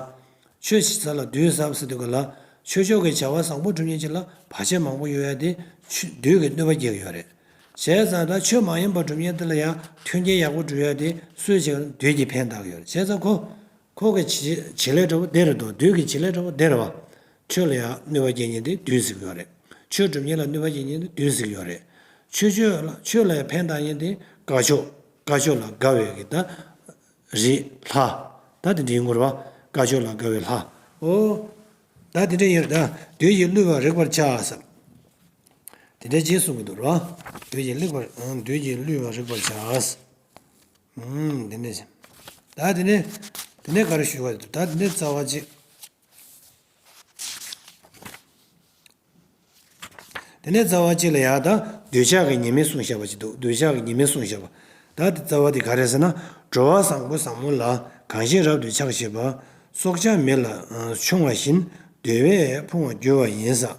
ཆོས་བྱེད་ས་ལ་བདུད་ཟ་བ་ཟེར་དུས་ག་ལ། ཆོས་ཕྱོགས་ཀྱི་བྱ་བ་བཟང་པོ་སྒྲུབ་མཁན་ཅིག་ལ་བར་ཆད་མང་པོ་ཡོད་ཡ་དེ་ཆོས་བདུད་ཀྱིས་གནོད་པ་སྐྱེལ་གྱི་ཡོད་རེད། བྱས་ཙང་ད་ཆོས་མ་ཡིན་པ་སྒྲུབ་མཁན་དེ་ལ་ཡང་མཐུན་རྐྱེན་ཡག་པོ་སྒྲུབ་ཡ་དེ་སུས་བྱེད་ན་བདུད་ཀྱིས་ཕན་བཏགས་ཀྱི་ཡོད་རེད། བྱས་ཙང་ཁོ། ཁོ་གི་བྱེད་བྱེད་ལས་འདྲ་པོ་དེ་རེད་དོ། བདུད་ཀྱི་བྱེད་ལས་འདྲ་པོ་དེ་རེད་བ། ཆོས་ལ་ཡང་གནོད་པ་སྐྱེལ་མཁན་དེ་བདུད་ཟེར་གྱི་ཡོད་རེད། ཆོས་སྒྲུབ་མཁན་ལ་གནོད་པ་སྐྱེལ་མཁན་དེ་བདུད་ཟེར་གྱི་ཡོད་རེད། ཆོས་ཆོས་ལ་ཆོས་ལ་ཡང་ཕན་བཏགས་མཁན་དེ་དཀར་ཕྱོགས། དཀར་ཕྱོགས་ལ་དགའ་བའི་གི་ད། རི་ལྷ། ད་དེ་འདྲའི་ཡིན་དགོས་རེད་བ། དཀར་ཕྱོགས་ལ་དགའ་བའི་ལྷ། ཨོ། ད་དེ་འདྲ་ཡིན་རེད་ད། བདུད་ཀྱིས་བསླུས་པར་རིག་པར་བྱ་ཟེར། དེ་འདྲ་ཅིག་གསུང་གི་འདུག་རེད་བ། བདུད་ཀྱིས་བསླུས་པར་ཨང་། བདུད་ཀྱིས་བསླུས་པར་རིག་པར་བྱ་ཟེར། ཨང་། དེ་འདྲ་ཅིག་ད་དེ་ནས་དེ་ནས་ག་རེ་ཞུ་བ་འདུག་ད་དེ་ནས་རྩ་བ་གཅིག་དེ་ནས་རྩ་བ་གཅིག་ལ་ཡང་ད་འདོད་ཆགས་ཀྱི་ཉེས་དམིགས་གསུངས་བཞག་པ་ཅིག་འདུག་འདོད་ཆགས་ཀྱི་ཉེས་དམིགས་གསུངས་བཞག་པ། ད་དེ་རྩ་བ་དེ་ག་རེ་ཟེར་ན། འགྲོ་བ་བཟང་པོ་བཟང་མོ་ལ་གང་ཞིག་རབ་ཏུ་ཆགས་བྱེད་པ། སྲོག་ཆགས་མི་ལ་ཨ་ཕྱུང་བ་བཞིན་འདོད་པས་ཕུང་བར་འགྱུར་བ་ཡིན་ས།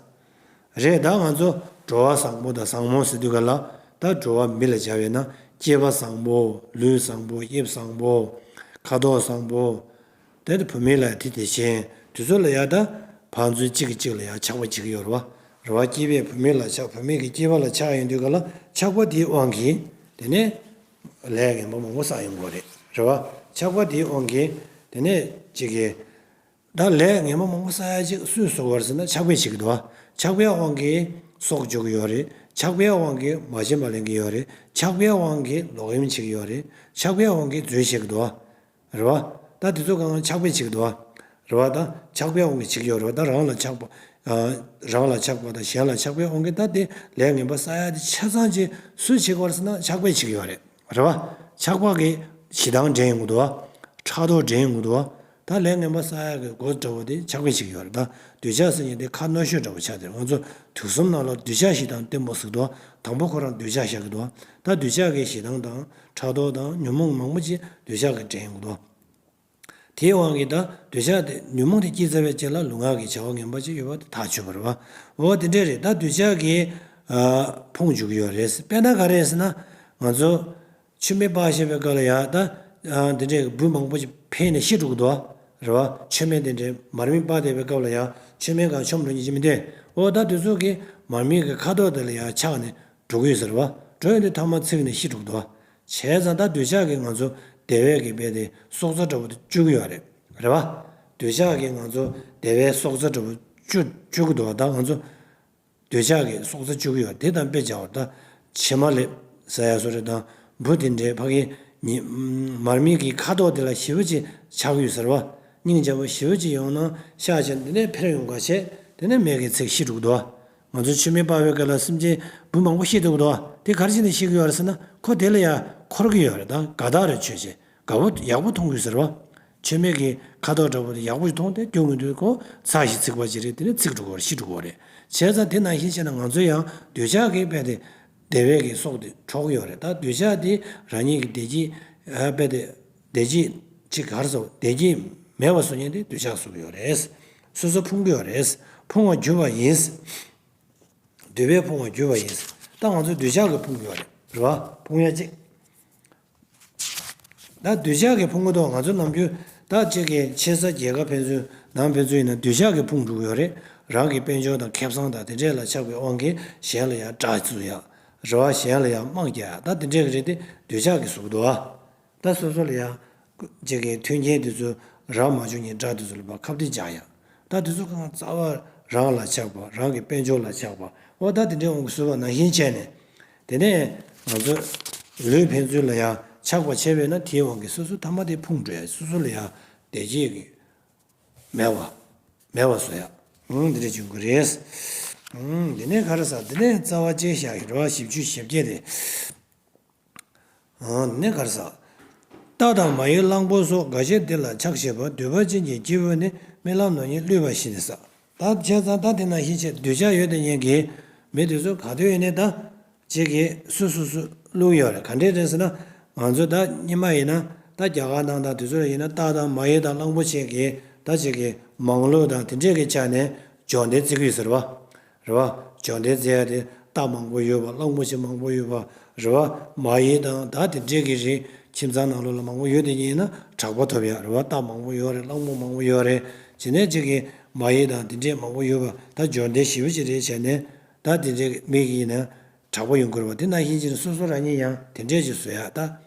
རེད། ད་ང་ཚོ་འགྲོ་བ་བཟང་པོ་དང་བཟང་མོ་ཟེར་དུས་ག་ལ། ད་འགྲོ་བ་མི་ལ་སྦྱར་བས་ན་སྐྱེས་པ་བཟང་པོ། ལུས་བཟང་པོ། དབྱིབས་བཟང་པོ། ཁ་དོག་བཟང་པོ། དེ་ལྟར་བུད་མེད་ལ་དེ་དེ་བཞིན་དེ་ཚོ་ལ་ཡང་ད་ཕན་ཚུན་གཅིག་གིས་གཅིག་ལ་ཡང་ཆགས་པ་བྱེད་ཀྱི་ཡོད་རེད་བ། རེད་བ། སྐྱེས་པས་བུད་མེད་ལ་ཆགས། བུད་མེད་ཀྱིས་སྐྱེས་པ་ལ་ཆགས་ཡོང་དུས་ག་ལ། ཆགས་པ་དེའི་དབང་གིས་དེ་ནས་ལས་ངན་པ་མང་པོ་བསགས་ཡོང་གི་ཡོད་རེད། རེད་བ། ཆགས་པ་དེའི་དབང་གིས་དེ་ནས་གཅིག་གིས་ད་ལས་ངན་པ་མང་པོ་བསགས་ཡ་ཅིག་སུས་བཟོ་གི་ཡོད་རེད་ཟེར་ན་ཆགས་པས་བྱེད་ཀྱི་འདུག་བ། ཆགས་པའི་དབང་གིས་སྲོག་གཅོད་ཀྱི་ཡོད་རེད། ཆགས་པའི་དབང་གིས་མ་བྱིན་པ་ལེན་གྱི་ཡོད་རེད། ཆགས་པའི་དབང་གིས་ལོག་གཡེམ་བྱེད་ཀྱི་ཡོད་རེད། ཆགས་པའི་དབང་གིས་རྫུན་བཤད་ཀྱི་འདུག་བ། རེད་བ། ད་དེ་ཚོ་གང་ཆགས་པས་བྱེད་ཀྱི་འདུག་བ། རེད་བ། ད་ཆགས་པའི་དབང་གིས་བྱེད་ཀྱི་ཡོད་རེད་བ། ད་རང་ལ་ཆགས་པ། ཨ། རང་ལ་ཆགས་པ་དང་གཞན་ལ་ཆགས་པའི་དབང་གིས་ད་དེ་ལས་ངན་པ་བསགས་ཡ་དེ་ཆ་ཚང་ཅིག་སུས་བྱེད་ཀྱི་ཡོད་རེད་ཟེར་ན་ཆགས་པས་བྱེད་ཀྱི་ཡོད་རེད། རེད་བ། ཆགས་པ་གིས་ཞེ་སྡང་འདྲེན་ཡོང་གི་འདུག་བ། ཕྲག་དོག་འདྲེན་ཡོང་གི་འདུག་བ། ད་ལས་ངན་པ་བསགས་ཡ་གི་སྒོ་འདྲ་བོ་དེ་ཆགས་པས་བྱེད་ཀྱི་ཡོད་རེད། ད་འདོད་ཆགས་ཟེར་མཁན་དེ་ཁ་གནོན་ཤོས་འདྲ་བོ་ཆགས་ཏེ། ང་ཚོ་དུག་གསུམ་ནང་ལ་འདོད་ཆགས་ཞེ་སྡང་གཏི་མུག་ཟེར་གྱི་འདུག་བ། དང་པོ་ཁོ་རང་འདོད་ཆགས་བཞག་གི་འདུག་བ། ད་འདོད་ཆགས་ཀྱི་ཞེ་སྡང་དང་ཕྲག་དོག་དང་ཉོན་མོངས་མང་པོ་ཅིག་འདོད་ཆགས་ཀྱིས་འདྲེན་ཡོང་གི་འདུག་བ། དེའི་དབང་གིས་ད་འདོད་ཆགས་དེ་ཉོན་མོངས་དེ་སྐྱེས་ཚར་བའི་རྗེས་ལ་ལུས་ངག་གི་བྱ་བ་ངན་པ་ཅིག་ཡོད་པ་དེ་ཐག་ཆོད་པ་རེད་བ། འོ་དེ་འདྲས་རེད། ད་འདོད་ཆགས་ཀྱིས་ཨ་ཕུང་བཅུག་གི་ཡོད་རེད། དཔེར་ན་ག་རེ་ཟེར་ན། ང་ཚོ་མཆོད་མེ་སྤར་བཞིན་པའི་སྐབས་ལ་ཡ་ད་ཨ་དེ་འདྲས་འབུ་མང་པོ་ཅིག་འཕེལ་ནས་ཤི་འགྲོ་གི་འདུག་བ། རེད་བ། མཆོད་མེ་དེ་འདྲས་མར་མེ་སྤར་བསྡད་པའི་སྐབས་ལ་ཡ་མཆོད་མེ་གང་མཆོངས་འགྲོ་མཁན་ཅིག་མི་འདུག་འོ་ད་དེ་ཚོ་གིས་མར་མེ་གི་ཁ་དོག་དེ་ལ་ཡ་ཆགས་ནས་འགྲོ་གི་ཡོད་ས་རེད་བ། འགྲོ་ཡོང་དུས་ཐ་མ་ཚིག་ནས་ཤི་འགྲོ་གི་འདུག་བ། བྱས་ཙང་ད་འདོད་ཆགས་ཀྱིས་ང་ཚོ་བདེ་བའི་གི་དཔེ་དེ་སྲོག་རྩ་འདྲ་བོ་དེ་གཅོད་ཀྱི་ཡོད་རེད། རེད་བ། འདོད་ཆགས་ཀྱིས་ང་ཚོ་བདེ་བའི་སྲོག་རྩ་འདྲ་བོ་གཅོད་གཅོད་ཀྱི་འདུག་བ། ད་ང་ཚོ་འདོད་ཆགས་ཀྱིས་སྲོག་རྩ་གཅོད་ཀྱི་ཡོད་རེད། དེ་དང་དཔེ་བྱ་བ་ད་ཕྱེ་མ་ལེབ་ཟ་ཡ་བཟོ་འདྲ་དང་། འབུ་དེ་འདྲའི་ཕ་གི་ཉི་མར་མེ་གི་ཁ་དོག་དེ་ལ་ཞེ་པོ་ཅིག་ཆགས་ཡོད་ས་རེད་བ། སྙིང་རྗེ་པོ་ཞེ་པོ་ཅིག་ཡོང་ན་ཤ་ཆེ་འདི་ནས་འཕེལ་ཡོང་ག་བྱས། དེ་ནས་མེ་གིས་ཚིག་ཤི་འགྲོ་གི་འདུག་བ། ང་ཚོ་མཆོད་མེ་སྤར་བའི་སྐབས་ལ་སེམས་ཅན་འབུ་མང་པོ་ཤི་འདུག་དོ། དེ་ག་རེ་བྱས་ནས་ཤི་གི་ཡོད་རེད་ཟེར་ན། ཁོ་དེ་ལ་ཡ་འཁོར་གི་ཡོད་རེད། ད་དགའ་རྟགས་རེད། ཆོས་བྱེད་དགའ་པོ་ཡག་པོ་མཐོང་གི་ཡོད་ཟེར་བ། མཆོད་མེ་གི་ཁ་དོག་འདྲ་པོ་དེ་ཡག་པོ་ཞིག་མཐོང་སྟེ་རྒྱུ་ངོས་དུས་ཁོ་ཚ་ཞིག་ཚིག་པ་ཅིག་རེད། དེ་ནས་ཚིག་འགྲོ་གི་ཡོད་རེད། ཤི་འགྲོ་གི་ཡོད་རེད། བྱས་ཙང་དེ་ནང་བཞིན་བྱས་ན་ང་ཚོ་ཡང་འདོད་ཆགས་ཀྱི་དཔེ་དེ་བདེ་བའི་གི་སྲོག་དེ་འཕྲོག་གི་ཡོད་རེད། ད་འདོད་ཆགས་དེ་རང་ཉིད་ཀྱི་བདེ་སྐྱིད་ཨ་དཔེ་དེ་བདེ་སྐྱིད་ཅིག་ག་རེ་ཟེར། བདེ་སྐྱིད་མེད་པ་བཟོ་མཁན་དེ་འདོད་ཆགས་བཟོ་གི་ཡོད་རེད། སོ་སོ་ཕུང་གི་ཡོད་རེད། ཕུང་བར་གྱུར་པ་ཡིན། འདོད་པས་ཕུང་བར་གྱུར་པ་ཡིན། ད་ང་ཚོ་འདོད་ཆགས་ཀྱིས་ཕུང་གི་ཡོད་རེད། རེད་བ། ཕུང་ཡ་གཅིག་ད་འདོད་ཆགས་ཀྱིས་ཕུང་གི་འདུག་ང་ཚོ་ནམ་རྒྱུན་ད་གཅིག་གི་ཆེ་ས་རྒྱལ་ཁབ་ཕན་ཚུན་ནང་ཕན་ཚུན་ཡིན་ན་འདོད་ཆགས་ཀྱིས་ཕུང་འགྲོ་གི་ཡོད་རེད། རང་གི་དཔལ་འབྱོར་དང་ཁེ་བཟང་དང་དེ་འདྲས་ལ་ཆགས་པའི་དབང་གིས་གཞན་ལ་ཡང་དགྲ་བཟོ་ཡ། རེད་བ། གཞན་ལ་ཡང་དམག་རྒྱག་ཡ། ད་དེ་འདྲས་ཀྱི་རེད་དེ་འདོད་ཆགས་ཀྱིས་བཟོ་གི་འདུག་ཨ། ད་སོ་སོ་ལ་ཡང་གཅིག་གི་མཐུན་རྐྱེན་དེ་ཚོ་རག་མ་བྱུང་མཁན་དགྲ་དེ་ཚོ་ལ་ཕར་ཁ་གཏད་བཅག་ཡ། ད་དེ་ཚོ་གང་རྩ་བ་རང་ལ་ཆགས་པ། རང་གི་དཔལ་འབྱོར་ལ་ཆགས་པ། འོ་ད་དེ་འདྲའི་དབང་གིས་བཟོས་པ་ནང་བཞིན་བྱས་ནས། དེ་ནས་ང་ཚོ་ལུས་ཕན་ཚུན་ལ་ཡང་ཆགས་པ་བྱས་པས་ན་དེའི་དབང་གིས་སོ་སོ་ཐ་མ་དེ་ཕུང་འགྲོ་ཡ། སོ་སོ་ལ་ཡང་བདེ་སྐྱིད་ཀྱི་མེད་པ་མེད་པ་བཟོ་ཡ། ཨང་། འདི་འདྲ་བྱུང་གི་རེད། ཨང་། འདི་ནས་ག་རེ་ཟ། འདི་ནས་རྩ་བ་བཅད་བཞག་གི་རེད་བ། བཞི་བཅུ་ཞེ་བརྒྱད་དེ། ཨང་། འདི་ནས་ག་རེ་ཟ། རྟ་དང་མ་ཡི་གླང་པོ་སོགས། འགའ་ཞིག་འདི་ལ་ཆགས་ཞེན་པ། འདོད་པ་ཅན་གྱི་སྐྱེས་བུ་ནི། རྨི་ལམ་ནོར་གཉིས་བསླུས་པ་བཞིན་ཟ། ད་བྱས་ཙང་ད་དེ་ནང་བཞིན་བྱས་འདོད་ཆགས་ཡོད་དེ་ཉན་གྱི་མི་དེ་ཚོ་ག་དུས་ཡིན་ནའི་ད། གཅིག་གིས་སུ་སུ་སུ་བླུག་ཡོད་རེད། ག་འདྲས་རེད་ཟེར་ན། ང་ཚོ་ད་སྔོན་མ་ཡིན་ན་ད་རྒྱ་གར་ནང་དང་དེ་ཚོ་ལ་ཡིན་ན་རྟ་དང་མ་ཡི་དང་གླང་པོ་ཆེ་གི་ད་གཅིག་གིས་མང་ལུགས་དང་དེ་འདྲས་ཀྱི་ཆ་ནས་འབྱོར་ལྡན་བརྩི་གི་ཡོད་ཟེར་བ། རེད་བ། འབྱོར་ལྡན་བརྩི་ཡ་དེ་རྟ་མང་པོ་ཡོད་པ། གླང་པོ་ཆེ་མང་པོ་ཡོད་པ། རེད་བ། མ་ཡི་དང་ད་དེ་འདྲས་ཀྱི་རིགས་ཁྱིམ་ཚང་ནང་ལོགས་ལ་མང་པོ་ཡོད་དེ་ཡིན་ན་དྲེགས་པ་ཐོབ་ཡ། རེད་བ། རྟ་མང་པོ་ཡོད་རེད། གླང་པོ་མང་པོ་ཡོད་རེད། བྱས་ནས་གཅིག་གིས་མ་ཡི་དང་དེ་འདྲས་མང་པོ་ཡོད་པ། ད་འབྱོར་ལྡན་ཞེ་པོ་ཅིག་རེད་བྱས་ནས། ད་དེ་འདྲའི་མི་ཡིན་ན་དྲེགས་པ་ཡོང་གི་རེད་བ། དེ་ནང་བཞིན་བྱས་ནས་སོ་སོ་རང་ཉིད་ཡང་དེ་འདྲས་ཅིག་བཟོ་ཡ། ད་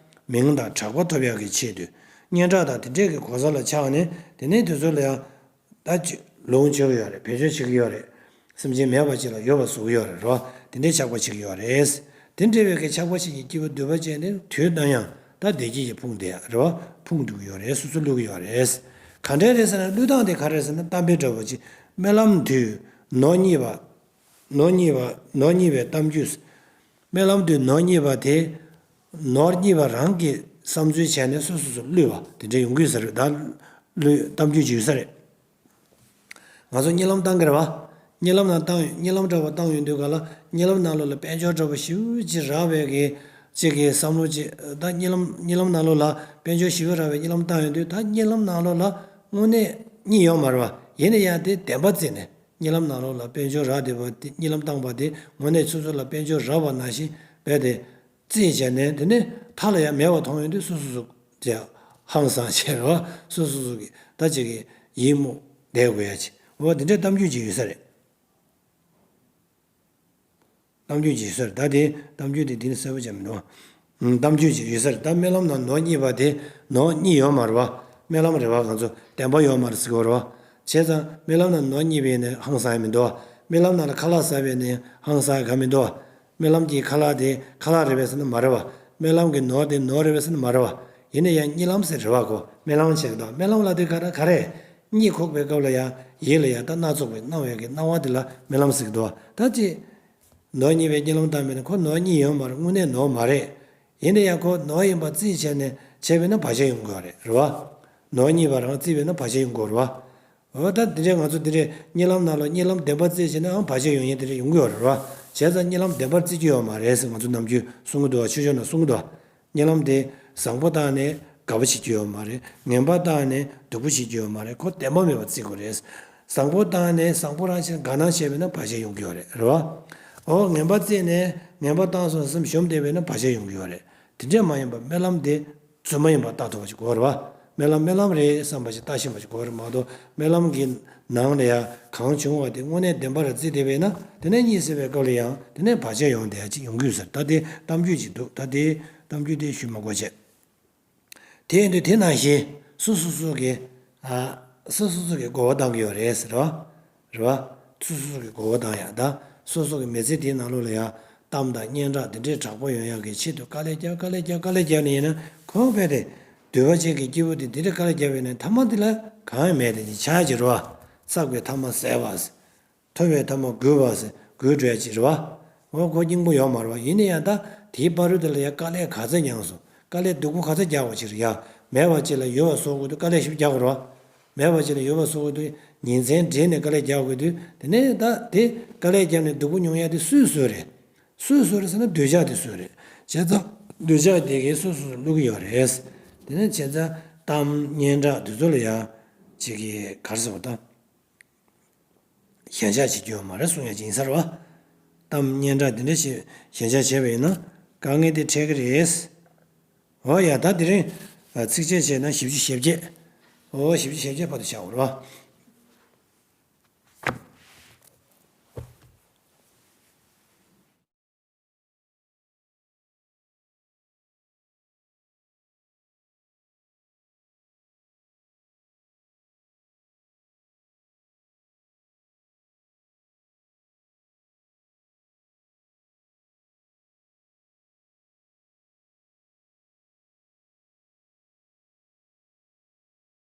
མིང་དང་དྲེགས་པ་ཐོབ་ཡག་གི་ཆེད་དུ་སྙན་གྲགས་དང་དེ་འདྲས་ཀྱི་གོ་ས་ལ་ཆགས་ནས། དེ་ནས་དེ་ཚོ་ལ་ཡང་ད་ཅིག་ལོངས་སྤྱོད་ཀྱི་ཡོད་རེད། བེད་སྤྱོད་བྱེད་ཀྱི་ཡོད་རེད། སེམས་ཅན་མེད་པ་ཅིག་ལ་ཡོད་པ་བཟོ་གི་ཡོད་རེད། རེད་བ། དེ་འདྲས་ཆགས་པ་བྱེད་ཀྱི་ཡོད་རེད། དེ་འདྲ་བའི་གི་ཆགས་པ་ཞིག་གི་སྐྱེས་བུ་འདོད་པ་ཅན་དེ་དུས་ནམ་ཡང་ད་བདེ་སྐྱིད་ཀྱི་ཕུང་དེ་རེད་བ། ཕུང་འགྲོ་གི་ཡོད་རེད། སོ་སོ་བླུག་གི་ཡོད་རེད། ག་འདྲས་རེད་ཟེར་ན། བླུག་སྟངས་དེ་ག་རེ་རེད་ཟེར་ན། གཏམ་དཔེ་འདྲ་བོ་ཅིག་རྨི་ལམ་དུས་ནོར་རྙེད་པ། ནོར་རྙེད་པ། ནོར་རྙེད་པའི་གཏམ་རྒྱུད། རྨི་ལམ་དུས་ནོར་རྙེད་པ་དེ། ནོར་རྙེད་པ་རང་གི་བསམ་ཚུལ་བྱས་ནས་སོ་སོ་སོ་བསླུས་པ་དེ་འདྲ་ཡོང་གི་ཡོད་ས་རེད། ད་བསླུས་གཏམ་རྒྱུད་ཅིག་ཡོད་ས་རེད། ང་ཚོ་གཉིད་ལམ་བཏང་གི་རེད་བ། གཉིད་ལམ་ནང་བཏང་། གཉིད་ལམ་འདྲ་བོ་བཏང་ཡོང་དུས་ག་ལ། གཉིད་ལམ་ནང་ལོགས་ལ་དཔལ་འབྱོར་འདྲ་བོ་ཞེ་པོ་ཅིག་རག་པའི་གི་ཅིག་གི་བསམ་བློ་ཅིག་ད་གཉིད་ལམ་གཉིད་ལམ་ནང་ལོགས་ལ་དཔལ་འབྱོར་ཞེ་པོ་རག་པའི་གཉིད་ལམ་བཏང་ཡོང་དུས། ད་གཉིད་ལམ་ནང་ལོགས་ལ་དངོས་གནས་གཉིད་ཡོད་མ་རེད་བ། ཡིན་ན་ཡང་དེ་བདེན་པ་བརྩིས་ནས། གཉིད་ལམ་ནང་ལོགས་ལ་དཔལ་འབྱོར་རག་བསྡད་པ་དེ། གཉིད་ལམ་བཏང་བ་དེ་དངོས་གནས་སོ་སོ་ལ་དཔལ་འབྱོར་རག་པ་ནང་བཞིན་རྦད་དེ་བརྩིས་བྱས་ནས། དེ་ནས་མཐའ་ལ་ཡང་མེད་པ་མཐོང་ཡོང་དུས་སོ་སོ་སོ་དེ་ཧང་སང་བྱས་རེད་བ། སོ་སོ་སོ་གི་ད་ཅིག་གི་ཡིད་མུག་བསྡད་དགོས་ཡ་ཅིག་འོ་དེ་འདྲའི་གཏམ་རྒྱུད་ཅིག་ཡོད་ས་རེད། གཏམ་རྒྱུད་ཅིག་ཡོད་ས་རེད། ད་དེ་གཏམ་རྒྱུད་དེ་འདི་ནི་གསལ་པོ་ཅིག་མི་འདུག་གཏམ་རྒྱུད་ཅིག་ཡོད་ས་རེད། ད་རྨི་ལམ་ནང་ནོར་རྙེད་པ་དེ་ནོར་རྙེད་ཡོད་མ་རེད་བ། རྨི་ལམ་རེད་བ། ང་ཚོ་བདེན་པ་ཡོད་མ་རེད་ཟེར་གྱི་ཡོད་རེད་བ། བྱས་ཙང་རྨི་ལམ་ནང་ནོར་རྙེད་པ་ཡིན་ན་ཧང་སང་ཡ་མི་འདུག་རྨི་ལམ་ནང་ལ་ཁ་ལག་ཟ་བ་ཡིན་ན་ཧང་སང་ཡ་ག་མི་འདུག་རྨི་ལམ་གྱི་ཁ་ལག་དེ་ཁ་ལག་རེད་པས་ཟེར་ན་མ་རེད་བ། རྨི་ལམ་གྱི་ནོར་དེ་ནོར་རེད་པས་ཟེར་ན་མ་རེད་བ། ཡིན་ན་ཡང་གཉིད་ལམ་ཟེར་རེད་བ། ཁོ་རྨི་ལམ་བྱེད་ཀྱི་འདུག་རྨི་ལམ་ལབ་དུས་ག་རེ་ག་རེ། གཉིད་ཁུག་པའི་སྐབས་ལ་ཡང་ཡིད་ལ་ཡང་ད་སྣ་ཚོགས་པའི་སྣང་བའི་གི་སྣང་བ་དེ་ལ་རྨི་ལམ་ཟེར་གྱི་འདུག་ད་ཅི། ནོར་རྙེད་པའི་གཉིད་ལམ་བཏང་བས་ན་ཁོ་ནོར་རྙེད་ཡོད་མ་རེད། དངོས་གནས་ནོར་མ་རེད། ཡིན་ན་ཡང་ཁོ་ནོར་ཡིན་པ་རྩིས་བྱས་ནས་བྱས་པས་ན་བར་ཆད་ཡོང་གི་ཡོད་རེད། རེད་བ། ནོར་རྙེད་པ་རང་རྩིས་པས་ན་བར་ཆད་ཡོང་གི་ཡོད་རེད་བ། འོ་ད་དེ་འདྲས་ང་ཚོ་དེ་འདྲས་གཉིད་ལམ་ནང་ལ་གཉིད་ལམ་བདེན་པར་རྩིས་བྱས་ན་ཡང་བར་ཆད་ཡོང་ཡས་དེ་འདྲས་ཡོང་གི་ཡོད་རེད་བ། བྱས་ཙང་གཉིད་ལམ་བདེན་པར་རྩི་རྒྱུ་ཡོད་མ་རེད་ཟེར་ང་ཚོ་ནམ་རྒྱུན་གསུང་གི་འདུག་བ། ཆོས་ཕྱོགས་ནང་གསུང་གི་འདུག་བ། གཉིད་ལམ་དེ་བཟང་པོ་བཏང་ནས་དགའ་པོ་བྱེད་རྒྱུ་ཡོད་མ་རེད། ངན་པ་བཏང་ནས་སྡུག་པོ་བྱེད་རྒྱུ་ཡོད་མ་རེད། ཁོ་བདེན་པ་མེད་པ་བརྩི་དགོས་རེད། བཟང་པོ་བཏང་ནས་བཟང་པོ་རང་བཞིན་དགའ་སྣང་བྱས་པས་ན་བར་ཆད་ཡོང་གི་ཡོད་རེད། རེད་བ། འོ་ངན་པ་བརྩིས་ནས་ངན་པ་བཏང་སོང་སེམས་ཞོམ་བསྡད་པས་ན་བར་ཆད་ཡོང་གི་ཡོད་རེད། དེ་འདྲས་མ་ཡིན་པ་རྨི་ལམ་དེ་རྫུན་མ་ཡིན་པ་ལྟ་ཐུབ་པ་ཞིག་དགོས་རེད་བ། རྨི་ལམ་རྨི་ལམ་རེད་བསམ་པ་ཞིག་ལྟ་ཤེས་པ་ཞིག་དགོས་རེད་མ་གཏོགས། རྨི་ལམ་གྱི་ནང་ལ་ཡང་གང་བྱུང་བ་དེ་དངོས་གནས་བདེན་པར་བརྩིས་བསྡད་པས་ན། དེ་ནས་གཉིད་སད་པའི་སྐབས་ལ་ཡང་དེ་ནས་བར་ཆད་ཡོང་བསྡད་ཡ་ཅིག་ཡོང་གི་ཡོད་ཟེར། ད་དེ་གཏམ་རྒྱུད་ཅིག་འདུག་ད་དེ་གཏམ་རྒྱུད་དེ་ཞུས་མ་དགོས་བྱས། དེ་ཡིན་དུས་དེ་ནང་བཞིན་སོ་སོ་སོ་གི། ཨ། སོ་སོ་སོ་གི་གོ་བ་བཏང་གི་ཡོད་རེད་ཟེར་བ། རེད་བ། སོ་སོ་སོ་གི་གོ་བ་བཏང་ཡ། ད་སོ་སོ་གི་མི་ཚེ་དེའི་ནང་ལོགས་ལ་ཡང་གཏམ་དང་སྙན་གྲགས་དེ་འདྲའི་དྲག་པོ་ཡོང་ཡག་གི་ཆེད་དུ་དཀའ་ལས་རྒྱབ། དཀའ་ལས་རྒྱབ། དཀའ་ལས་རྒྱབ་ནས་ཡིན་ན་ཁོ་རྦད་དེ་འདོད་པ་ཅན་གྱི་སྐྱེས་བུ་དེ་འདི་འདྲ་དཀའ་ལས་རྒྱབ་ཡོད་ན་ཐ་མ་དེ་ལ་གང་ཡང་མེད་དེ་ནི་ཆགས་ཀྱི་རེད་བ། བསགས་པའི་ཐ་མ་ཟད་པ། ཐོབ་པའི་ཐ་མ་རྒུད་པ་ཟེར། རྒུད་འགྲོ་ཡ་ཅིག་རེད་བ། འོ་ཁོ་སྙིང་པོ་ཡོད་མ་རེད་བ། ཡིན་ན་ཡང་ད་དེའི་བར་དུ་དེ་ལ་ཡ་དཀའ་ལས་ག་ཚད་མྱངས་སོང་། དཀའ་ལས་སྡུག་པོ་ག་ཚད་རྒྱག་དགོས་ཅིག་རེད་ཡ། མེད་པ་ཅིག་ལ་ཡོད་པ་བཟོ་དགོས་དུས་དཀའ་ལས་ཞིབ་རྒྱག་དགོས་རེད་བ། མེད་པ་ཅིག་ལ་ཡོད་པ་བཟོ་དགོས་དུས་ཉིན་མཚན་བསྒྲིལ་ནས་དཀའ་ལས་རྒྱག་དགོས་དུས། དེ་ནས་ད་དེ་དཀའ་ལས་བརྒྱབ་ནས་སྡུག་པོ་མྱོང་ཡ་དེ་སུས་བཟོས་རེད། སུས་བཟོས་རེད་ཟེར་ན་འདོད་ཆགས་དེ་བཟོས་རེད། བྱས་ཙང་འདོད་ཆགས་དེ་གས་སོ་སོ་སོ་བླུག་གི་ཡོད་རེད། དེ་ནས་བྱས་ཙང་གཏམ་སྙན་གྲགས་དེ་ཚོ་ལ་ཡ་ཅིག་གི་ག་རེ་ཟེར་བ་དང་། ཞེན་ཆགས་བྱེད་རྒྱུ་ཡོད་མ་རེད་གསུང་ཡ་ཅིག་ཡིན་ས་རེད་བ། གཏམ་སྙན་གྲགས་འདི་འདྲ་ཞིག་ཞེན་ཆགས་བྱས་པ་ཡིན་ན་དཀའ་ངལ་དེ་འཕྲད་ཀྱི་རེད། འོ་ཡ། ད་དེ་རིང་ཚིགས་བཅད་བྱས་ན་བཞི་བཅུ་ཞེ་བརྒྱད། འོ་བཞི་བཅུ་ཞེ་བརྒྱད་བར་དུ་བཞག་པ་རེད་བ།